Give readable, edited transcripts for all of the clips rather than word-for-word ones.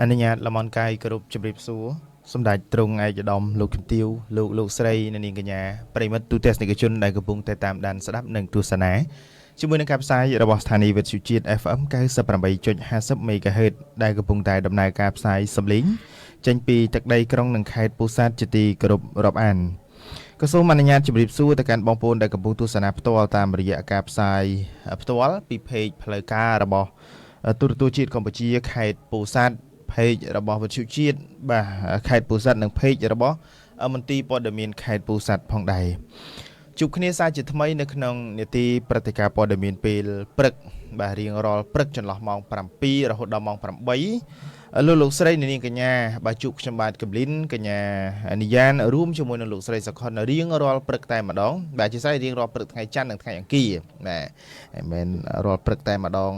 អនុញ្ញាតលមន់កាយគោរពជម្រាបសួរសម្ដេចទ្រង់ឯកឧត្តមលោកជំទាវលោកលោកស្រីអ្នកនាងកញ្ញាប្រិយមិត្តទូទស្សនិកជនដែលកំពុងតែតាមដានស្ដាប់និងទស្សនាជាមួយនឹងការផ្សាយរបស់ស្ថានីយ៍វិទ្យុជាតិ FM 98.50 MHz ដែលកំពុងតែដំណើរការផ្សាយសំឡេងចេញពីទឹកដីក្រុងនិងខេត្តពោធិ៍សាត់ជាទីគោរពរាប់អានក៏សូមអនុញ្ញាតជម្រាបសួរទៅកាន់បងប្អូនដែលកំពុងទស្សនាផ្ទាល់តាមរយៈការផ្សាយផ្ទាល់ពី page ផ្លូវការរបស់ទូរទស្សន៍ជាតិកម្ពុជាខេត្តពោធិ៍សាត់ page របស់វិទ្យុជាតិបាទខេត្តពោធិ៍សាត់និង page របស់មន្ទីរព័ត៌មានខេត្តពោធិ៍សាត់ផងដែរជួបគ្នាសាជាថ្មីនៅក្នុងនេតិព្រឹត្តិការណ៍ព័ត៌មានពេលព្រឹកបាទរៀងរាល់ព្រឹកចន្លោះម៉ោង7រហូតដល់ម៉ោង8លោកលោកស្រីនាងកញ្ញាបាទជួបខ្ញុំបាទកំលិនកញ្ញានិយានរួមជាមួយនឹងលោកស្រីសុខុនរៀងរាល់ព្រឹកតែម្ដងបាទជាស្រេចរៀងរាល់ព្រឹកថ្ងៃច័ន្ទនិងថ្ងៃអង្គារបាទមិនមែនរាល់ព្រឹកតែម្ដង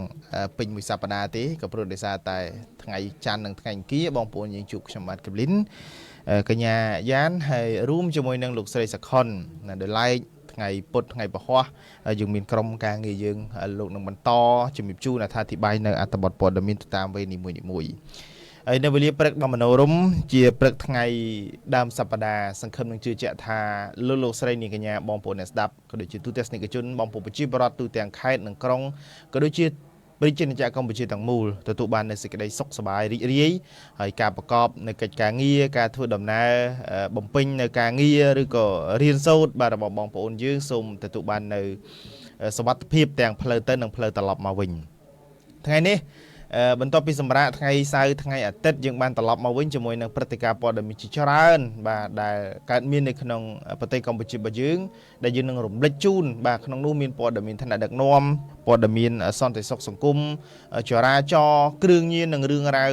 ពេញមួយសប្តាហ៍ទេក៏ព្រោះដោយសារតែថ្ងៃច័ន្ទនិងថ្ងៃអង្គារបងប្អូនយើងជួបខ្ញុំបាទកំលិនកញ្ញាយ៉ានហើយរួមជាមួយនឹងលោកស្រីសុខុនដោយឡែកថ្ងៃពុធថ្ងៃពហុយើងមានក្រុមការងារយើងលោកនឹងបន្តជំរាបជូនអត្ថាធិប្បាយនៅអត្ថបទព័ត៌មានទៅតាមវេននីមួយៗហើយនៅវេលាព្រឹកដ៏មនោរម្យជាព្រឹកថ្ងៃដើមសប្តាហ៍សង្ឃឹមនឹងជឿជាក់ថាលោកលោកស្រីនាងកញ្ញាបងប្អូនអ្នកស្ដាប់ក៏ដូចជាទូទស្សនិកជនបងប្អូនប្រជាពលរដ្ឋទូទាំងខេត្តនិងក្រុងក៏ដូចជាប្រជាណាចក្រកម្ពុជាទាំងមូលទទួលបាននូវសេចក្តីសុខសប្បាយរីករាយហើយការប្រកបនៅកិច្ចការងារការធ្វើដំណើរបំពេញនៅការងារឬក៏រៀនសូត្របាទរបស់បងប្អូនយើងសូមទទួលបាននៅសុវត្ថិភាពទាំងផ្លូវទៅនិងផ្លូវត្រឡប់មកវិញថ្ងៃនេះបន្ទាប់ពីសម្រាប់ថ្ងៃសៅរ៍ថ្ងៃអាទិត្យយើងបានត្រឡប់មកវិញជាមួយនឹងព្រឹត្តិការណ៍ព័ត៌មានជាច្រើនបាទដែលកើតមាននៅក្នុងប្រទេសកម្ពុជារបស់យើងដែលយើងនឹងរំលេចជូនបាទក្នុងនោះមានព័ត៌មានឋានៈដឹកនាំព័ត៌មានសន្តិសុខសង្គមចរាចរណ៍គ្រឿងញៀននិងរឿងរ៉ាវ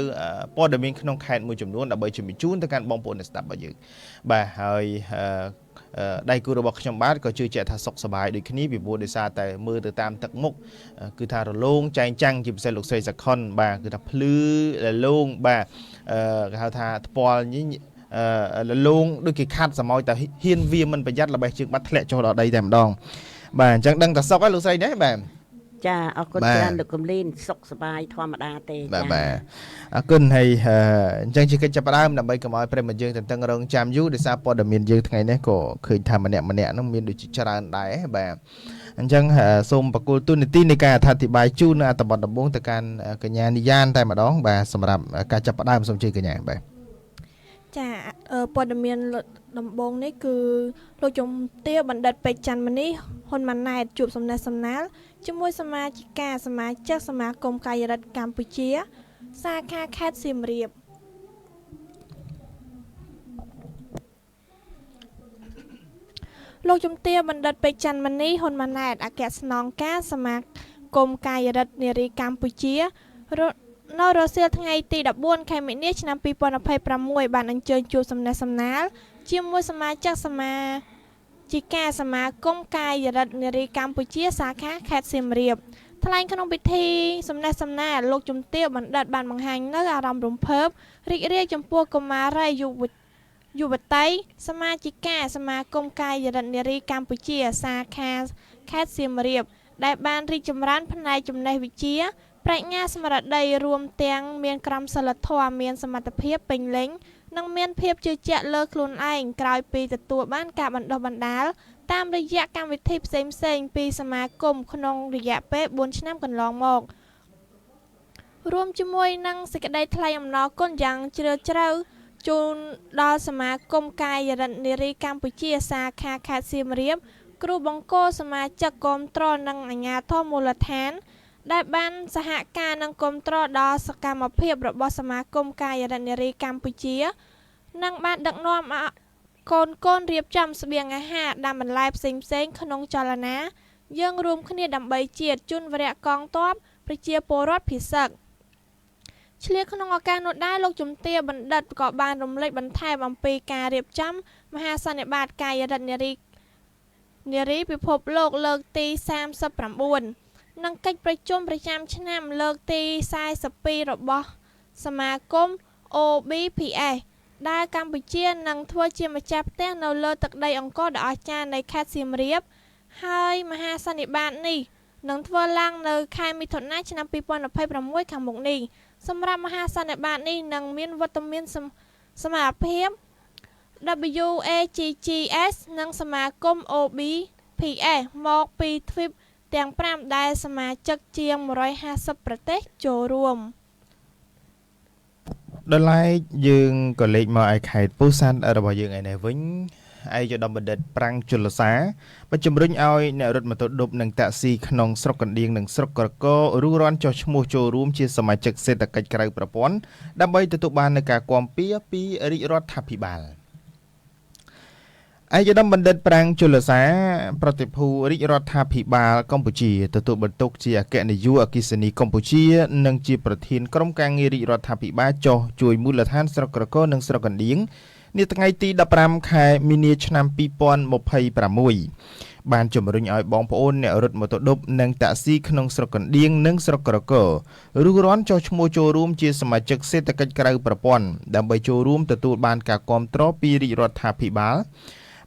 ព័ត៌មានក្នុងខេត្តមួយចំនួនដើម្បីជំរាបជូនទៅកាន់បងប្អូនអ្នកស្ដាប់របស់យើងបាទហើយដៃគូរបស់ខ្ញុំបាទក៏ជឿជាក់ថាសុខសប្បាយដូចគ្នាពីព្រោះដោយសារតែមើលទៅតាមទឹកមុខគឺថារលោងចែងចាំងជាពិសេសលោកស្រីសខុនបាទគឺថាភ្លឺរលោងបាទគេហៅថាថ្ពាល់ញីរលោងដូចគេខាត់សមោចតែហ៊ានវាមិនប្រយ័ត្នល្បេះជើងបាត់ធ្លាក់ចុះដល់ដីតែម្ដងបាទអញ្ចឹងដឹងតែសុខហើយលោកស្រីនេះបាទ ចាអរគុណច្រើនលោកកំលីនសុខសប្បាយធម្មតាទេចាបាទអរគុណហើយអញ្ចឹងជាកិច្ចចាប់ផ្ដើមដើម្បីកុំឲ្យប្រិមត្តយើងទន្ទឹងរង់ចាំយូរដោយសារព័ត៌មានយើងថ្ងៃនេះក៏ឃើញថាម្នាក់ម្នាក់នោះមានដូចជាច្រើនដែរបាទអញ្ចឹងសូមបកគលទូនីតិនៃការអធិប្បាយជូននៅអត្ថបទដំបូងទៅកាន់កញ្ញានិយានតែម្ដងបាទសម្រាប់ការចាប់ផ្ដើមសូមជឿកញ្ញាបាទចាព័ត៌មានដំបូងនេះគឺលោកជំទាវបណ្ឌិតពេជ្រច័ន្ទមនីហ៊ុនម៉ាណែតជួបសំណេះសំណាលជាមួយសមាជិកាសមាជិកសមាគមកាយរដ្ឋកម្ពុជាសាខាខេត្តសៀមរាបលោកជំទាវបណ្ឌិតពេជ្រច័ន្ទមនីហ៊ុនម៉ាណែតអគ្គស្នងការសមាគមកាយរដ្ឋនារីកម្ពុជានៅរសៀលថ្ងៃទី14ខែមិនិនាឆ្នាំ2026បានអញ្ជើញជួបសំណេះសំណាលជាមួយសមាជិកសមាជិកាសមាគមកាយរដ្ឋនារីកម្ពុជាសាខាខេត្តសៀមរាបថ្លែងក្នុងពិធីសំណេះសំណាលលោកជំទាវបណ្ឌិតបានបង្ហាញនៅអារម្មណ៍រំភើបរីករាយចំពោះកុមារីយុវតីសមាជិកាសមាគមកាយរដ្ឋនារីកម្ពុជាសាខាខេត្តសៀមរាបដែលបានរីកចម្រើនផ្នែកចំណេះវិជ្ជាប្រាជ្ញាស្មារតីរួមទាំងមានក្រមសីលធម៌មានសមត្ថភាពពេញលេញនិងមានភាពជឿជាក់លើខ្លួនឯងក្រោយពីទទួលបានការបណ្ដុះបណ្ដាលតាមរយៈកម្មវិធីផ្សេងៗពីសមាគមក្នុងរយៈពេល4ឆ្នាំកន្លងមករួមជាមួយនឹងសេចក្តីថ្លែងអំណរគុណយ៉ាងជ្រាលជ្រៅជូនដល់សមាគមកាយរដ្ឋនារីកម្ពុជាសាខាខេត្តសៀមរាបគ្រូបង្គោលសមាជិកគាំទ្រនិងអាជ្ញាធរមូលដ្ឋានដែលបានសហការនិងគាំទ្រដល់សកម្មភាពរបស់សមាគមកាយរដ្ឋនារីកម្ពុជានិងបានដឹកនាំកូនរៀបចំស្បៀងអាហារដាំបន្លែផ្សេងៗក្នុងចលនាយើងរួមគ្នាដើម្បីជាតិជូនវរៈកងទ័ពប្រជាពលរដ្ឋភិសឹកឆ្លៀតក្នុងឱកាសនោះដែរលោកជំទាវបណ្ឌិតក៏បានរំលេចបន្ថែមអំពីការរៀបចំមហាសន្និបាតកាយរដ្ឋនារីពិភពលោកលើកទី39និងកិច្ចប្រជុំប្រចាំឆ្នាំលើកទី42របស់សមាគម OBPS ដែលកម្ពុជានឹងធ្វើជាម្ចាស់ផ្ទះនៅលើទឹកដីអង្គរដ៏អស្ចារ្យនៃខេត្តសៀមរាបហើយមហាសន្និបាតនេះនឹងធ្វើឡើងនៅខែមិថុនាឆ្នាំ2026ខាងមុខនេះ សម្រាប់មហាសន្និបាតនេះនឹងមានវត្តមានសមាភិប WAGGS និងសមាគម OBPS មកពីទ្វីបទាំង5ដែលសមាជិកជាង150ប្រទេសចូលរួម។ ដល់ឡែកយើងក៏លេខមកឯខេត្តពោធិ៍សាត់របស់យើងឯនេះវិញឯកឧត្តមបណ្ឌិតប្រាំងជលសាបានជំរុញឲ្យអ្នករត់ម៉ូតូឌុបនិងតាក់ស៊ីក្នុងស្រុកកណ្ដៀងនិងស្រុកក្រគររុះរាន់ចុះឈ្មោះចូលរួមជាសមាជិកសេដ្ឋកិច្ចក្រៅប្រព័ន្ធដើម្បីទទួលបាននូវការគាំពារពីរាជរដ្ឋាភិបាល។ ឯកឧត្តមបណ្ឌិតប្រាំងជលសាប្រតិភូរាជរដ្ឋាភិបាលកម្ពុជាទទួលបន្ទុកជាអគ្គនាយកអគ្គិសនីកម្ពុជានិងជាប្រធានក្រុមការងាររាជរដ្ឋាភិបាលចុះជួយមូលដ្ឋានស្រុកក្រគរនិងស្រុកកណ្ដៀងនាថ្ងៃទី15ខែមីនាឆ្នាំ2026បានជំរុញឲ្យបងប្អូនអ្នករត់ម៉ូតូឌុបនិងតាក់ស៊ីក្នុងស្រុកកណ្ដៀងនិងស្រុកក្រគររុះរាន់ចុះឈ្មោះចូលរួមជាសមាជិកសេដ្ឋកិច្ចក្រៅប្រព័ន្ធដើម្បីចូលរួមទទួលបានការគាំទ្រពីរាជរដ្ឋាភិបាល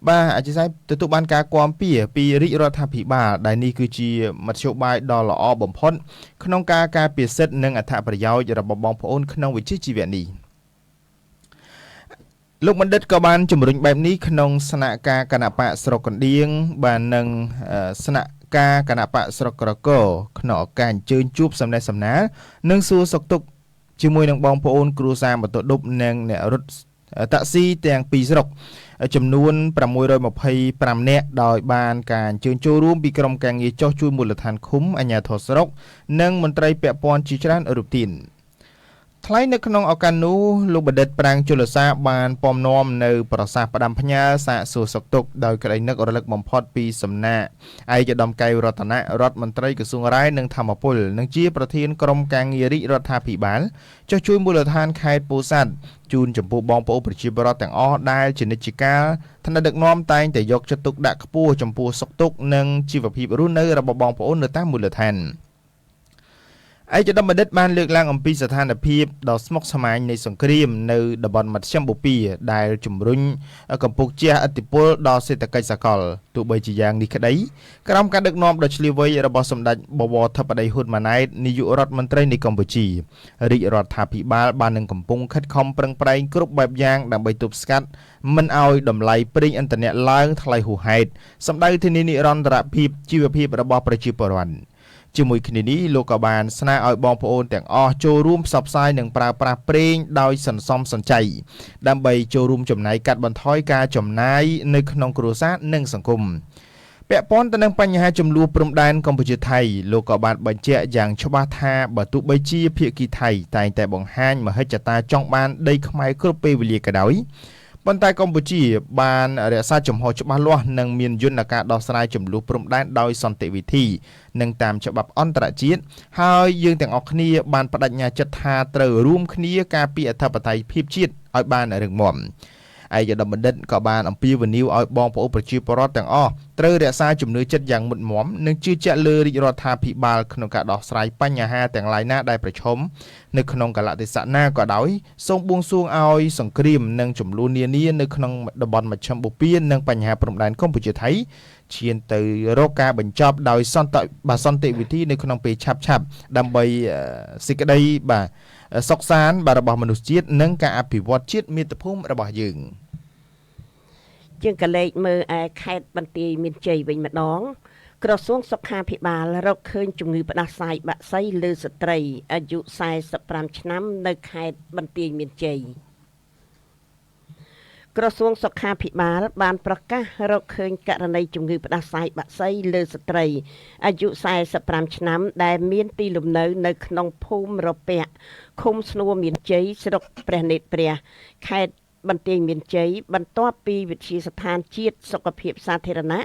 បាទអធិស្ឋានទទួលបានការគាំពារពីរាជរដ្ឋាភិបាលដែលនេះគឺជាមធ្យោបាយដ៏ល្អបំផុតក្នុងការការពារសិទ្ធិនិងអត្ថប្រយោជន៍របស់បងប្អូនក្នុងវិជ្ជាជីវៈនេះ។ លោកបណ្ឌិតក៏បានជំរុញបែបនេះក្នុងស្នាក់ការគណបក្សស្រុកកណ្ដៀងបាននឹងស្នាក់ការគណបក្សស្រុកក្រគរក្នុងឱកាសអញ្ជើញជួបសំណេះសំណាលនិងសួរសុខទុក្ខជាមួយនឹងបងប្អូនគ្រួសារម៉ូតូឌុបនិងអ្នករត់តាក់ស៊ីទាំងពីរស្រុកចំនួន625នាក់ដោយបានការអញ្ជើញចូលរួមពីក្រុមការងារចុះជួយមូលដ្ឋានឃុំអាជ្ញាធរស្រុកនិងមន្ត្រីពាក់ព័ន្ធជាច្រើនរូបទៀត។ ថ្លែងនៅក្នុងឱកាសនោះលោកបណ្ឌិតប្រាំងជលសាបានពំនាំនៅប្រសាសន៍ផ្ដាំផ្ញើសាកសួរសុខទុក្ខដោយក្តីនឹករលឹកបំផុតពីសំណាក់ឯកឧត្តមកែវរតនៈរដ្ឋមន្ត្រីក្រសួងរ៉ែនិងធម្មពលនិងជាប្រធានក្រុមការងាររាជរដ្ឋាភិបាលចុះជួយមូលដ្ឋានខេត្តពោធិ៍សាត់ជូនចំពោះបងប្អូនប្រជាពលរដ្ឋទាំងអស់ដែលជានិច្ចកាលថ្នាក់ដឹកនាំតែងតែយកចិត្តទុកដាក់ខ្ពស់ចំពោះសុខទុក្ខនិងជីវភាពរស់នៅរបស់បងប្អូននៅតាមមូលដ្ឋាន។ ឯកឧត្តមបណ្ឌិតបានលើកឡើងអំពីស្ថានភាពដ៏ស្មុគស្មាញនៃសង្គ្រាមនៅតំបន់មធ្យមបូព៌ាដែលជំរុញកំពុងជះឥទ្ធិពលដល់សេដ្ឋកិច្ចសកលទោះបីជាយ៉ាងនេះក្តីក្រោមការដឹកនាំដ៏ឈ្លាសវៃរបស់សម្ដេចបវរធិបតីហ៊ុនម៉ាណែតនាយករដ្ឋមន្ត្រីនៃកម្ពុជារាជរដ្ឋាភិបាលបាននឹងកំពុងខិតខំប្រឹងប្រែងគ្រប់បែបយ៉ាងដើម្បីទប់ស្កាត់មិនឲ្យតម្លៃប្រេងឥន្ធនៈឡើងថ្លៃហួសហេតុសម្ដៅធានានិរន្តរភាពជីវភាពរបស់ប្រជាពលរដ្ឋ។ ជាមួយគ្នានេះលោកក៏បានស្នើឲ្យបងប្អូនទាំងអស់ចូលរួមផ្សព្វផ្សាយនិងប្រើប្រាស់ប្រេងដោយសន្សំសំចៃដើម្បីចូលរួមចំណែកកាត់បន្ថយការចំណាយនៅក្នុងគ្រួសារនិងសង្គម។ ពាក់ព័ន្ធទៅនឹងបញ្ហាចំនួនព្រំដែនកម្ពុជាថៃលោកក៏បានបញ្ជាក់យ៉ាងច្បាស់ថាបើទោះបីជាភាគីថៃតែងតែបង្ហាញមហិច្ឆតាចង់បានដីខ្មែរគ្រប់ពេលវេលាក៏ដោយប៉ុន្តែកម្ពុជាបានរក្សាជំហរច្បាស់លាស់និងមានយន្តការដោះស្រាយចំនួនព្រំដែនដោយសន្តិវិធីនិងតាមច្បាប់អន្តរជាតិហើយយើងទាំងអស់គ្នាបានបដិញ្ញាចិត្តថាត្រូវរួមគ្នាការពារអធិបតេយ្យភាពជាតិឲ្យបានរឹងមាំ។ ឯកឧត្តមបណ្ឌិតក៏បានអំពាវនាវឲ្យបងប្អូនប្រជាពលរដ្ឋទាំងអស់ត្រូវរក្សាជំនឿចិត្តយ៉ាងមុតមាំនិងជឿជាក់លើរាជរដ្ឋាភិបាលក្នុងការដោះស្រាយបញ្ហាទាំងឡាយណាដែលប្រឈមនៅក្នុងកាលៈទេសៈណាក៏ដោយសូមបួងសួងឲ្យសង្គ្រាមនិងចំនួននានានៅក្នុងតំបន់មជ្ឈិមបូព៌ានិងបញ្ហាព្រំដែនកម្ពុជាថៃឈានទៅរកការបញ្ចប់ដោយសន្តិវិធីនៅក្នុងពេលឆាប់ៗដើម្បីសេចក្តីបាទសុខសាន្តបាទរបស់មនុស្សជាតិនិងការអភិវឌ្ឍជាតិមាតុភូមិរបស់យើង។ ជាងកលេចមើលឯខេត្តបន្ទាយមានជ័យវិញម្ដងក្រសួងសុខាភិបាលរកឃើញជំងឺផ្ដាសាយបាក់សីលើស្ត្រីអាយុ45ឆ្នាំនៅខេត្តបន្ទាយមានជ័យ។ ក្រសួងសុខាភិបាលបានប្រកាសរកឃើញករណីជំងឺផ្ដាសាយបាក់សីលើស្ត្រីអាយុ45ឆ្នាំដែលមានទីលំនៅនៅក្នុងភូមិរពាក់ឃុំស្នួរមានជ័យស្រុកព្រះនេត្រព្រះខេត្តបន្ទាយមានជ័យបន្ទាប់ពីវិទ្យាស្ថានជាតិសុខភាពសាធារណៈ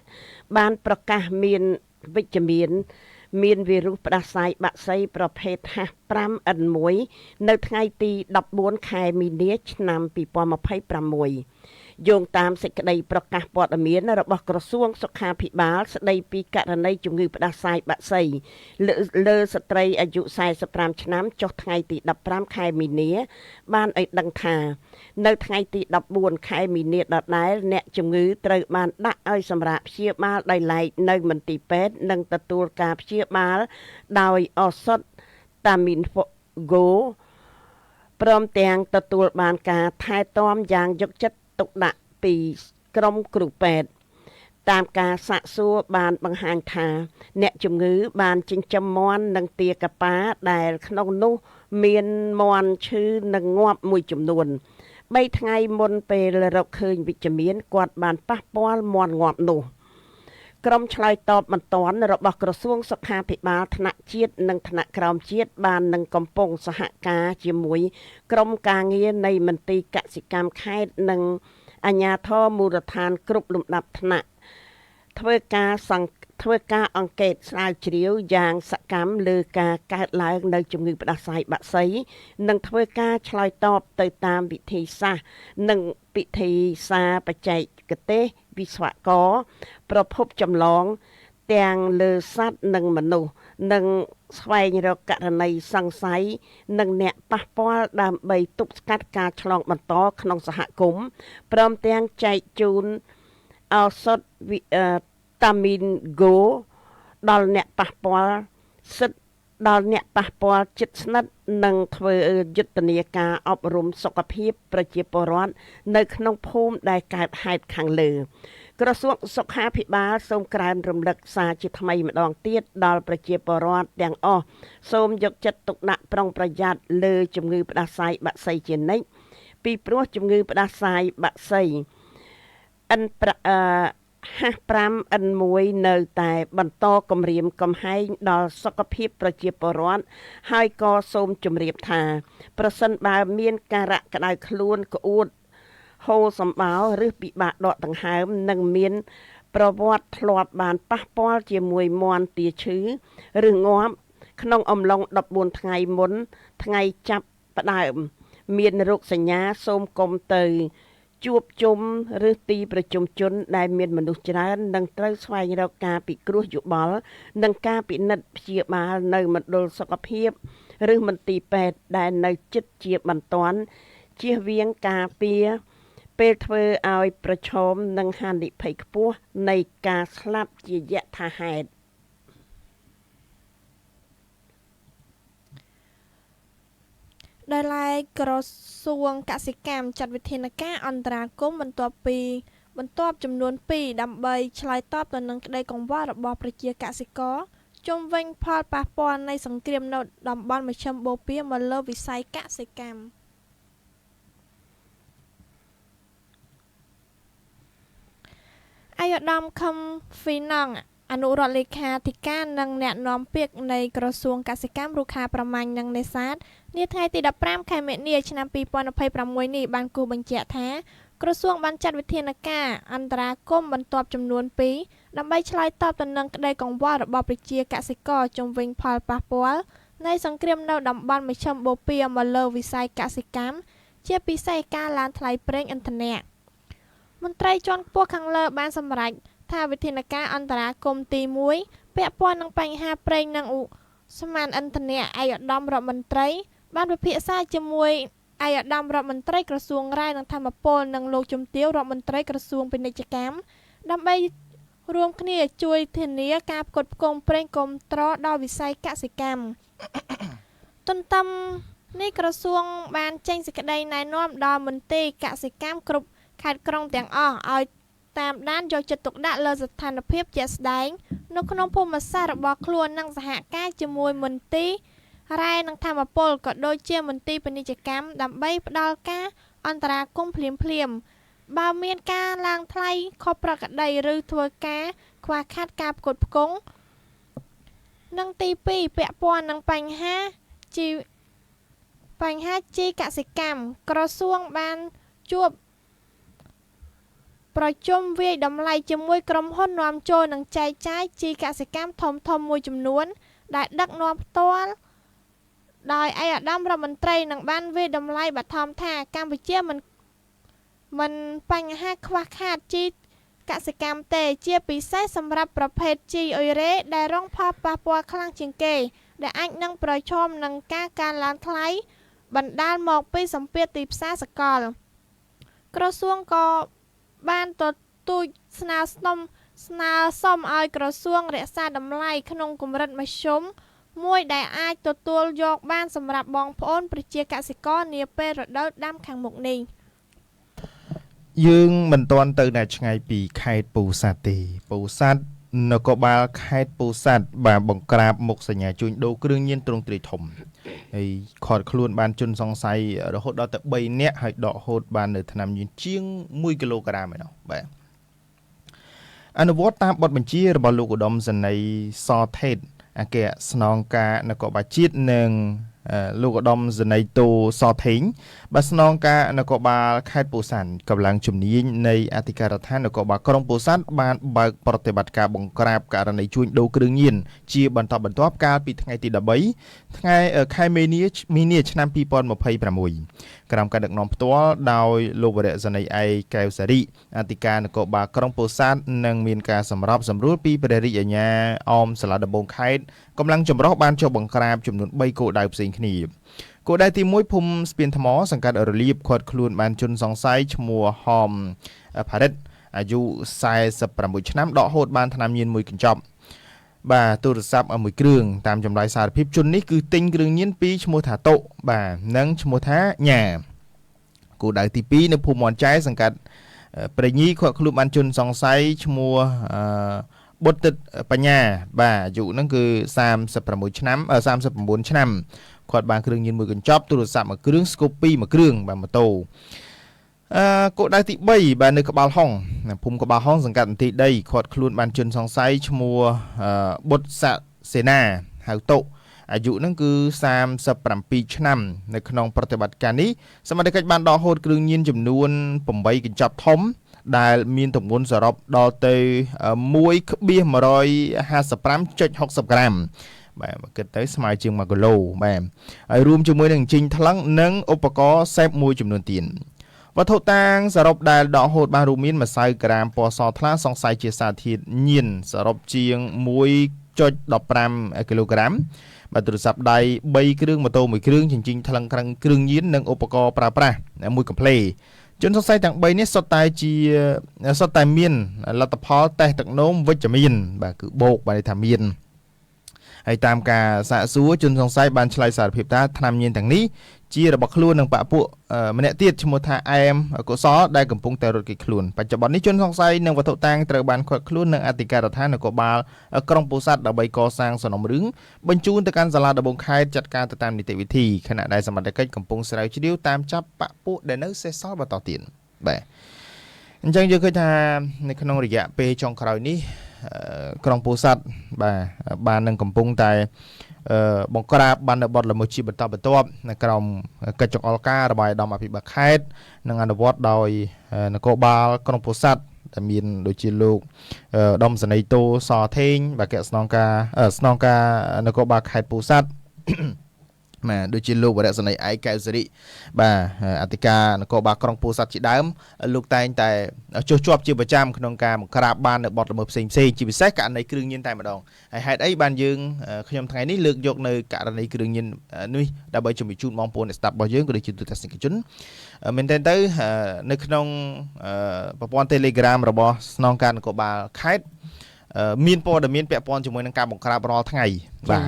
បានប្រកាសមានវិជ្ជមានមានវីរុសផ្ដាសាយបាក់សីប្រភេទ H5N1 នៅថ្ងៃទី14ខែមីនាឆ្នាំ2026យោងតាមសេចក្តីប្រកាសព័ត៌មានរបស់ក្រសួងសុខាភិបាលស្តីពីករណីជំងឺផ្ដាសាយបាក់សីលើស្ត្រីអាយុ45ឆ្នាំចុះថ្ងៃទី15ខែមីនាបានឲ្យដឹងថានៅថ្ងៃទី14ខែមីនាដដែលអ្នកជំងឺត្រូវបានដាក់ឲ្យសម្រាកព្យាបាលដោយឡែកនៅមន្ទីរពេទ្យនិងទទួលការព្យាបាលដោយឱសថតាមីនហ្គោ ព្រមទាំងទទួលបានការថែទាំយ៉ាងយកចិត្តទុកដាក់ពីក្រុមគ្រូពេទ្យតាមការសាកសួរបានបង្ហាញថា អ្នកជំងឺបានចិញ្ចឹមមាន់និងទាកាប៉ាដែលក្នុងនោះមានមាន់ឈឺនិងងាប់មួយចំនួន3ថ្ងៃមុនពេលរកឃើញវិជ្ជមានគាត់បានប៉ះពាល់មាន់ងាប់នោះក្រុមឆ្លើយតបបន្ទាន់របស់ក្រសួងសុខាភិបាលថ្នាក់ជាតិនិងថ្នាក់ក្រោមជាតិបាននឹងកំពុងសហការជាមួយក្រុមការងារនៃមន្ទីរកសិកម្មខេត្តនិងអាជ្ញាធរមូលដ្ឋានគ្រប់លំដាប់ថ្នាក់ធ្វើការអង្កេតស្រាវជ្រាវយ៉ាងសកម្មលើការកើតឡើងនៅជំងឺផ្ដាសាយបក្សីនិងធ្វើការឆ្លើយតបទៅតាមវិធីសាស្ត្រនិងពិធីសារបច្ចេកទេសវិស្វករប្រភពចម្លងទាំងលើសត្វនិងមនុស្សនិងស្វែងរកករណីសង្ស័យនិងអ្នកប៉ះពាល់ដើម្បីទប់ស្កាត់ការឆ្លងបន្តក្នុងសហគមន៍ព្រមទាំងចែកជូនឱសថវីតាមីនហ្គោដល់អ្នកប៉ះពាល់សិទ្ធដល់អ្នកប៉ះពាល់ជិតស្និទ្ធនិងធ្វើយុទ្ធនាការអប់រំសុខភាពប្រជាពលរដ្ឋនៅក្នុងភូមិដែលកើតហេតុខាងលើក្រសួងសុខាភិបាលសូមក្រើនរំលឹកសារជាថ្មីម្ដងទៀតដល់ប្រជាពលរដ្ឋទាំងអស់សូមយកចិត្តទុកដាក់ប្រុងប្រយ័ត្នលើជំងឺផ្ដាសាយបក្សីជានិច្ចពីព្រោះជំងឺផ្ដាសាយបក្សី H5N1 នៅតែបន្តគំរាមកំហែងដល់សុខភាពប្រជាពលរដ្ឋហើយក៏សូមជម្រាបថាប្រសិនបើមានការៈក្តៅខ្លួនក្អួតហូរសម្បោរឬពិបាកដកដង្ហើមនិងមានប្រវត្តិធ្លាប់បានប៉ះពាល់ជាមួយមាន់ទាឈឺឬងាប់ក្នុងអំឡុង14ថ្ងៃមុនថ្ងៃចាប់ផ្ដើមមានរោគសញ្ញាសូមកុំទៅជួបជុំឬទីប្រជុំជនដែលមានមនុស្សច្រើននិងត្រូវស្វែងរកការពិគ្រោះយោបល់និងការពិនិត្យព្យាបាលនៅមណ្ឌលសុខភាពឬមន្ទីរពេទ្យដែលនៅជិតជាបន្ទាន់ជៀសវាងការពារពេលធ្វើឲ្យប្រឈមនឹងហានិភ័យខ្ពស់នៃការស្លាប់ជាយថាហេតុដោយឡែកក្រសួងកសិកម្មចាត់វិធានការអន្តរាគមន៍បន្ទាប់ចំនួន2ដើម្បីឆ្លើយតបទៅនឹងក្តីកង្វល់របស់ប្រជាកសិករជុំវិញផលប៉ះពាល់នៃសង្គ្រាមនៅតំបន់មជ្ឈិមបូព៌ាមកលើវិស័យកសិកម្មឯកឧត្តមខឹមហ្វីណង់អនុរដ្ឋលេខាធិការនិងអ្នកនាំពាក្យនៃក្រសួងកសិកម្មរុក្ខាប្រមាញ់និងនេសាទនាថ្ងៃទី15ខែមិនិនាឆ្នាំ2026នេះបានគូសបញ្ជាក់ថាក្រសួងបានចាត់វិធានការអន្តរាគមន៍បន្ទាប់ចំនួន2ដើម្បីឆ្លើយតបទៅនឹងក្តីកង្វល់របស់ប្រជាកសិករជុំវិញផលប៉ះពាល់នៃសង្គ្រាមនៅតំបន់មជ្ឈិមបូព៌ាមកលើវិស័យកសិកម្មជាពិសេសការឡើងថ្លៃប្រេងឥន្ធនៈមន្ត្រីជាន់ខ្ពស់ខាងលើបានសម្រេចថាវិធានការអន្តរាគមន៍ទី1ពាក់ព័ន្ធនឹងបញ្ហាប្រេងនិងឧស្ម័នឥន្ធនៈឯកឧត្តមរដ្ឋមន្ត្រីបានពិភាក្សាជាមួយឯកឧត្តមរដ្ឋមន្ត្រីក្រសួងរ៉ែនិងថាមពលនិងលោកជំទាវរដ្ឋមន្ត្រីក្រសួងពាណិជ្ជកម្មដើម្បីរួមគ្នាជួយធានាការផ្គត់ផ្គង់ប្រេងគាំទ្រដល់វិស័យកសិកម្មទន្ទឹមនេះក្រសួងបានចេញសេចក្តីណែនាំដល់មន្ទីរកសិកម្មគ្រប់ខេត្តក្រុងទាំងអស់ឲ្យតាមដានយកចិត្តទុកដាក់លើស្ថានភាពជាក់ស្ដែងនៅក្នុងភូមិសាស្ត្ររបស់ខ្លួននិងសហការជាមួយមន្ទីររ៉ែនិងថាមពលក៏ដូចជាមន្ទីរពាណិជ្ជកម្មដើម្បីផ្ដល់ការអន្តរាគមន៍ភ្លាមៗបើមានការឡើងថ្លៃខុសប្រក្រតីឬធ្វើការខ្វះខាតការផ្គត់ផ្គង់និងទី2ពាក់ព័ន្ធនឹងបញ្ហាជីកសិកម្មក្រសួងបានជួបប្រជុំវាយតម្លៃជាមួយក្រុមហ៊ុននាំចូលនិងចែកចាយជីកសិកម្មធំៗមួយចំនួនដែលដឹកនាំផ្ទាល់ដោយឯកឧត្តមរដ្ឋមន្ត្រីនឹងបានវាយតម្លៃបឋមថាកម្ពុជាមិនបញ្ហាខ្វះខាតជីកសិកម្មទេជាពិសេសសម្រាប់ប្រភេទជីអ៊ុយរ៉េដែលរងផលប៉ះពាល់ខ្លាំងជាងគេដែលអាចនឹងប្រឈមនឹងការកើនឡើងថ្លៃបណ្ដាលមកពីសម្ពាធទីផ្សារសកលក្រសួងក៏បានទទូចស្នើសុំឲ្យក្រសួងរក្សាតម្លៃក្នុងកម្រិតមធ្យម មួយដែលអាចទទួលយកបានសម្រាប់បងប្អូនប្រជាកសិករនាពេលរដូវដាំខាងមុខនេះ។ យើងមិនទាន់ទៅណាឆ្ងាយពីខេត្តពោធិ៍សាត់ទេ ពោធិ៍សាត់ នគរបាលខេត្តពោធិ៍សាត់បាទបង្ក្រាបមុខសញ្ញាជួញដូរគ្រឿងញៀនទ្រង់ទ្រាយធំ ហើយឃាត់ខ្លួនបានជនសង្ស័យរហូតដល់ទៅ3នាក់ ហើយដកហូតបាននៅថ្នាំញៀនជាង1គីឡូក្រាមឯណោះ។ បាទ អនុវត្តតាមបទបញ្ជារបស់លោកឧត្តមសេនីយ៍សថេត អគ្គស្នងការនគរបាលជាតិ និងលោកឧត្តមសេនីយ៍តូសថេង បាទ ស្នងការនគរបាលខេត្តពោធិ៍សាត់ កម្លាំងជំនាញនៃអធិការដ្ឋាននគរបាលក្រុងពោធិ៍សាត់បានបើកប្រតិបត្តិការបង្ក្រាបករណីជួញដូរគ្រឿងញៀនជាបន្តបន្ទាប់ កាលពីថ្ងៃទី13 ថ្ងៃខែមីនា ឆ្នាំ2026 ក្រោមការដឹកនាំផ្ទាល់ដោយលោកវរៈសេនីយ៍ឯកកែវសារី អធិការនគរបាលក្រុងពោធិ៍សាត់ និងមានការសម្របសម្រួលពីព្រះរាជអាជ្ញាអមសាលាដំបងខេត្ត កម្លាំងចម្រុះបានចុះបង្ក្រាបចំនួន3គោលដៅផ្សេងគ្នា។ គោលដៅទី1 ភូមិស្ពានថ្ម សង្កាត់រលៀប ឃាត់ខ្លួនបានជនសង្ស័យឈ្មោះហមផារិត អាយុ46ឆ្នាំ ដកហូតបានថ្នាំញៀនមួយកញ្ចប់ បាទ ទូរស័ព្ទមួយគ្រឿង។ តាមចម្លើយសារភាព ជននេះគឺទិញគ្រឿងញៀនពីឈ្មោះថាតុ បាទ និងឈ្មោះថាញ៉ា។ គោលដៅទី2 នៅភូមិមន់ចែ សង្កាត់ព្រៃញី ឃាត់ខ្លួនបានជនសង្ស័យឈ្មោះអឺបុត្រទឹកបញ្ញា បាទ អាយុហ្នឹងគឺ36ឆ្នាំ39ឆ្នាំ គាត់បានគ្រឿងញៀនមួយកញ្ចប់ ទូរស័ព្ទមួយគ្រឿង ស្កូពីមួយគ្រឿង បាទ ម៉ូតូ។ អឺគោលដៅទី3 បាទ នៅក្បាលហុង ភូមិក្បាលហុង សង្កាត់អន្ទីដី ឃាត់ខ្លួនបានជនសង្ស័យឈ្មោះបុត្រស័កសេនា ហៅតុ អាយុហ្នឹងគឺ37ឆ្នាំ។ នៅក្នុងប្រតិបត្តិការនេះ សមត្ថកិច្ចបានដកហូតគ្រឿងញៀនចំនួន8កញ្ចប់ធំ ដែលមានទម្ងន់សរុបដល់ទៅ1.155.60ក្រាម បាទ មកគិតទៅស្មើជាង1គីឡូ បាទ ហើយរួមជាមួយនឹងជីងថ្លឹង និងឧបករណ៍សេបមួយចំនួនទៀត។ វត្ថុតាងសរុបដែលដកហូតបានរួមមាន ម្សៅក្រាមពណ៌សថ្លាសង្ស័យជាសារធាតុញៀនសរុបជាង1.15គីឡូក្រាម បាទ ទូរស័ព្ទដៃ3គ្រឿង ម៉ូតូ1គ្រឿង ជញ្ជីងថ្លឹងក្រិងគ្រឿងញៀន និងឧបករណ៍ប្រើប្រាស់មួយកំភ្លេ។ ជនសង្ស័យទាំង3នេះសុទ្ធតែមានលទ្ធផលតេស្តទឹកនោមវិជ្ជមាន បាទ គឺបូក បាទ ន័យថាមានហើយ។ តាមការសាកសួរ ជនសង្ស័យបានឆ្លើយសារភាពថា ថ្នាំញៀនទាំងនេះជារបស់ខ្លួននិងបពពួកម្នាក់ទៀតឈ្មោះថាអែមកុសល ដែលកំពុងតែរត់គេចខ្លួន។ បច្ចុប្បន្ននេះ ជនសង្ស័យនិងវត្ថុតាងត្រូវបានឃាត់ខ្លួននៅអធិការដ្ឋាននគរបាលក្រុងពោធិ៍សាត់ ដើម្បីកសាងសំណុំរឿងបញ្ជូនទៅកាន់សាលាដំបងខេត្តចាត់ការទៅតាមនីតិវិធី ខណៈដែលសមត្ថកិច្ចកំពុងស្រាវជ្រាវតាមចាប់បពពួកដែលនៅសេសសល់បន្តទៀត។ បាទ អញ្ចឹងយើងឃើញថា នៅក្នុងរយៈពេលចុងក្រោយនេះ ក្រុងពោធិ៍សាត់ បាទ បាននឹងកំពុងតែបង្ក្រាបបាននៅបទល្មើសជាបន្តបន្ទាប់ នៅក្រោមកិច្ចចង្អុលការរបស់ឯកឧត្តមអភិបាលខេត្ត និងអនុវត្តដោយនគរបាលក្រុងពោធិ៍សាត់ ដែលមានដូចជាលោកឧត្តមសេនីយ៍តូសថេង បាទ អគ្គស្នងការនគរបាលខេត្តពោធិ៍សាត់ បាទ ដូចជាលោកវរៈសេនីយ៍ឯកកែវសិរិ បាទ អធិការនគរបាលក្រុងពោធិ៍សាត់ជាដើម លោកតែងតែចុះជាប់ជាប្រចាំក្នុងការបង្ក្រាបបាននៅបទល្មើសផ្សេងផ្សេង ជាពិសេសករណីគ្រឿងញៀនតែម្ដងហើយ។ ហេតុអីបានយើងខ្ញុំថ្ងៃនេះលើកយកនៅករណីគ្រឿងញៀននេះ ដើម្បីជំរាបជូនបងប្អូនអ្នកស្ដាប់របស់យើង ក៏ដូចជាទូទស្សនិកជន មែនទែនទៅ នៅក្នុងប្រព័ន្ធ Telegram របស់ស្នងការនគរបាលខេត្ត មានព័ត៌មានពាក់ព័ន្ធជាមួយនឹងការបង្ក្រាបរាល់ថ្ងៃ បាទ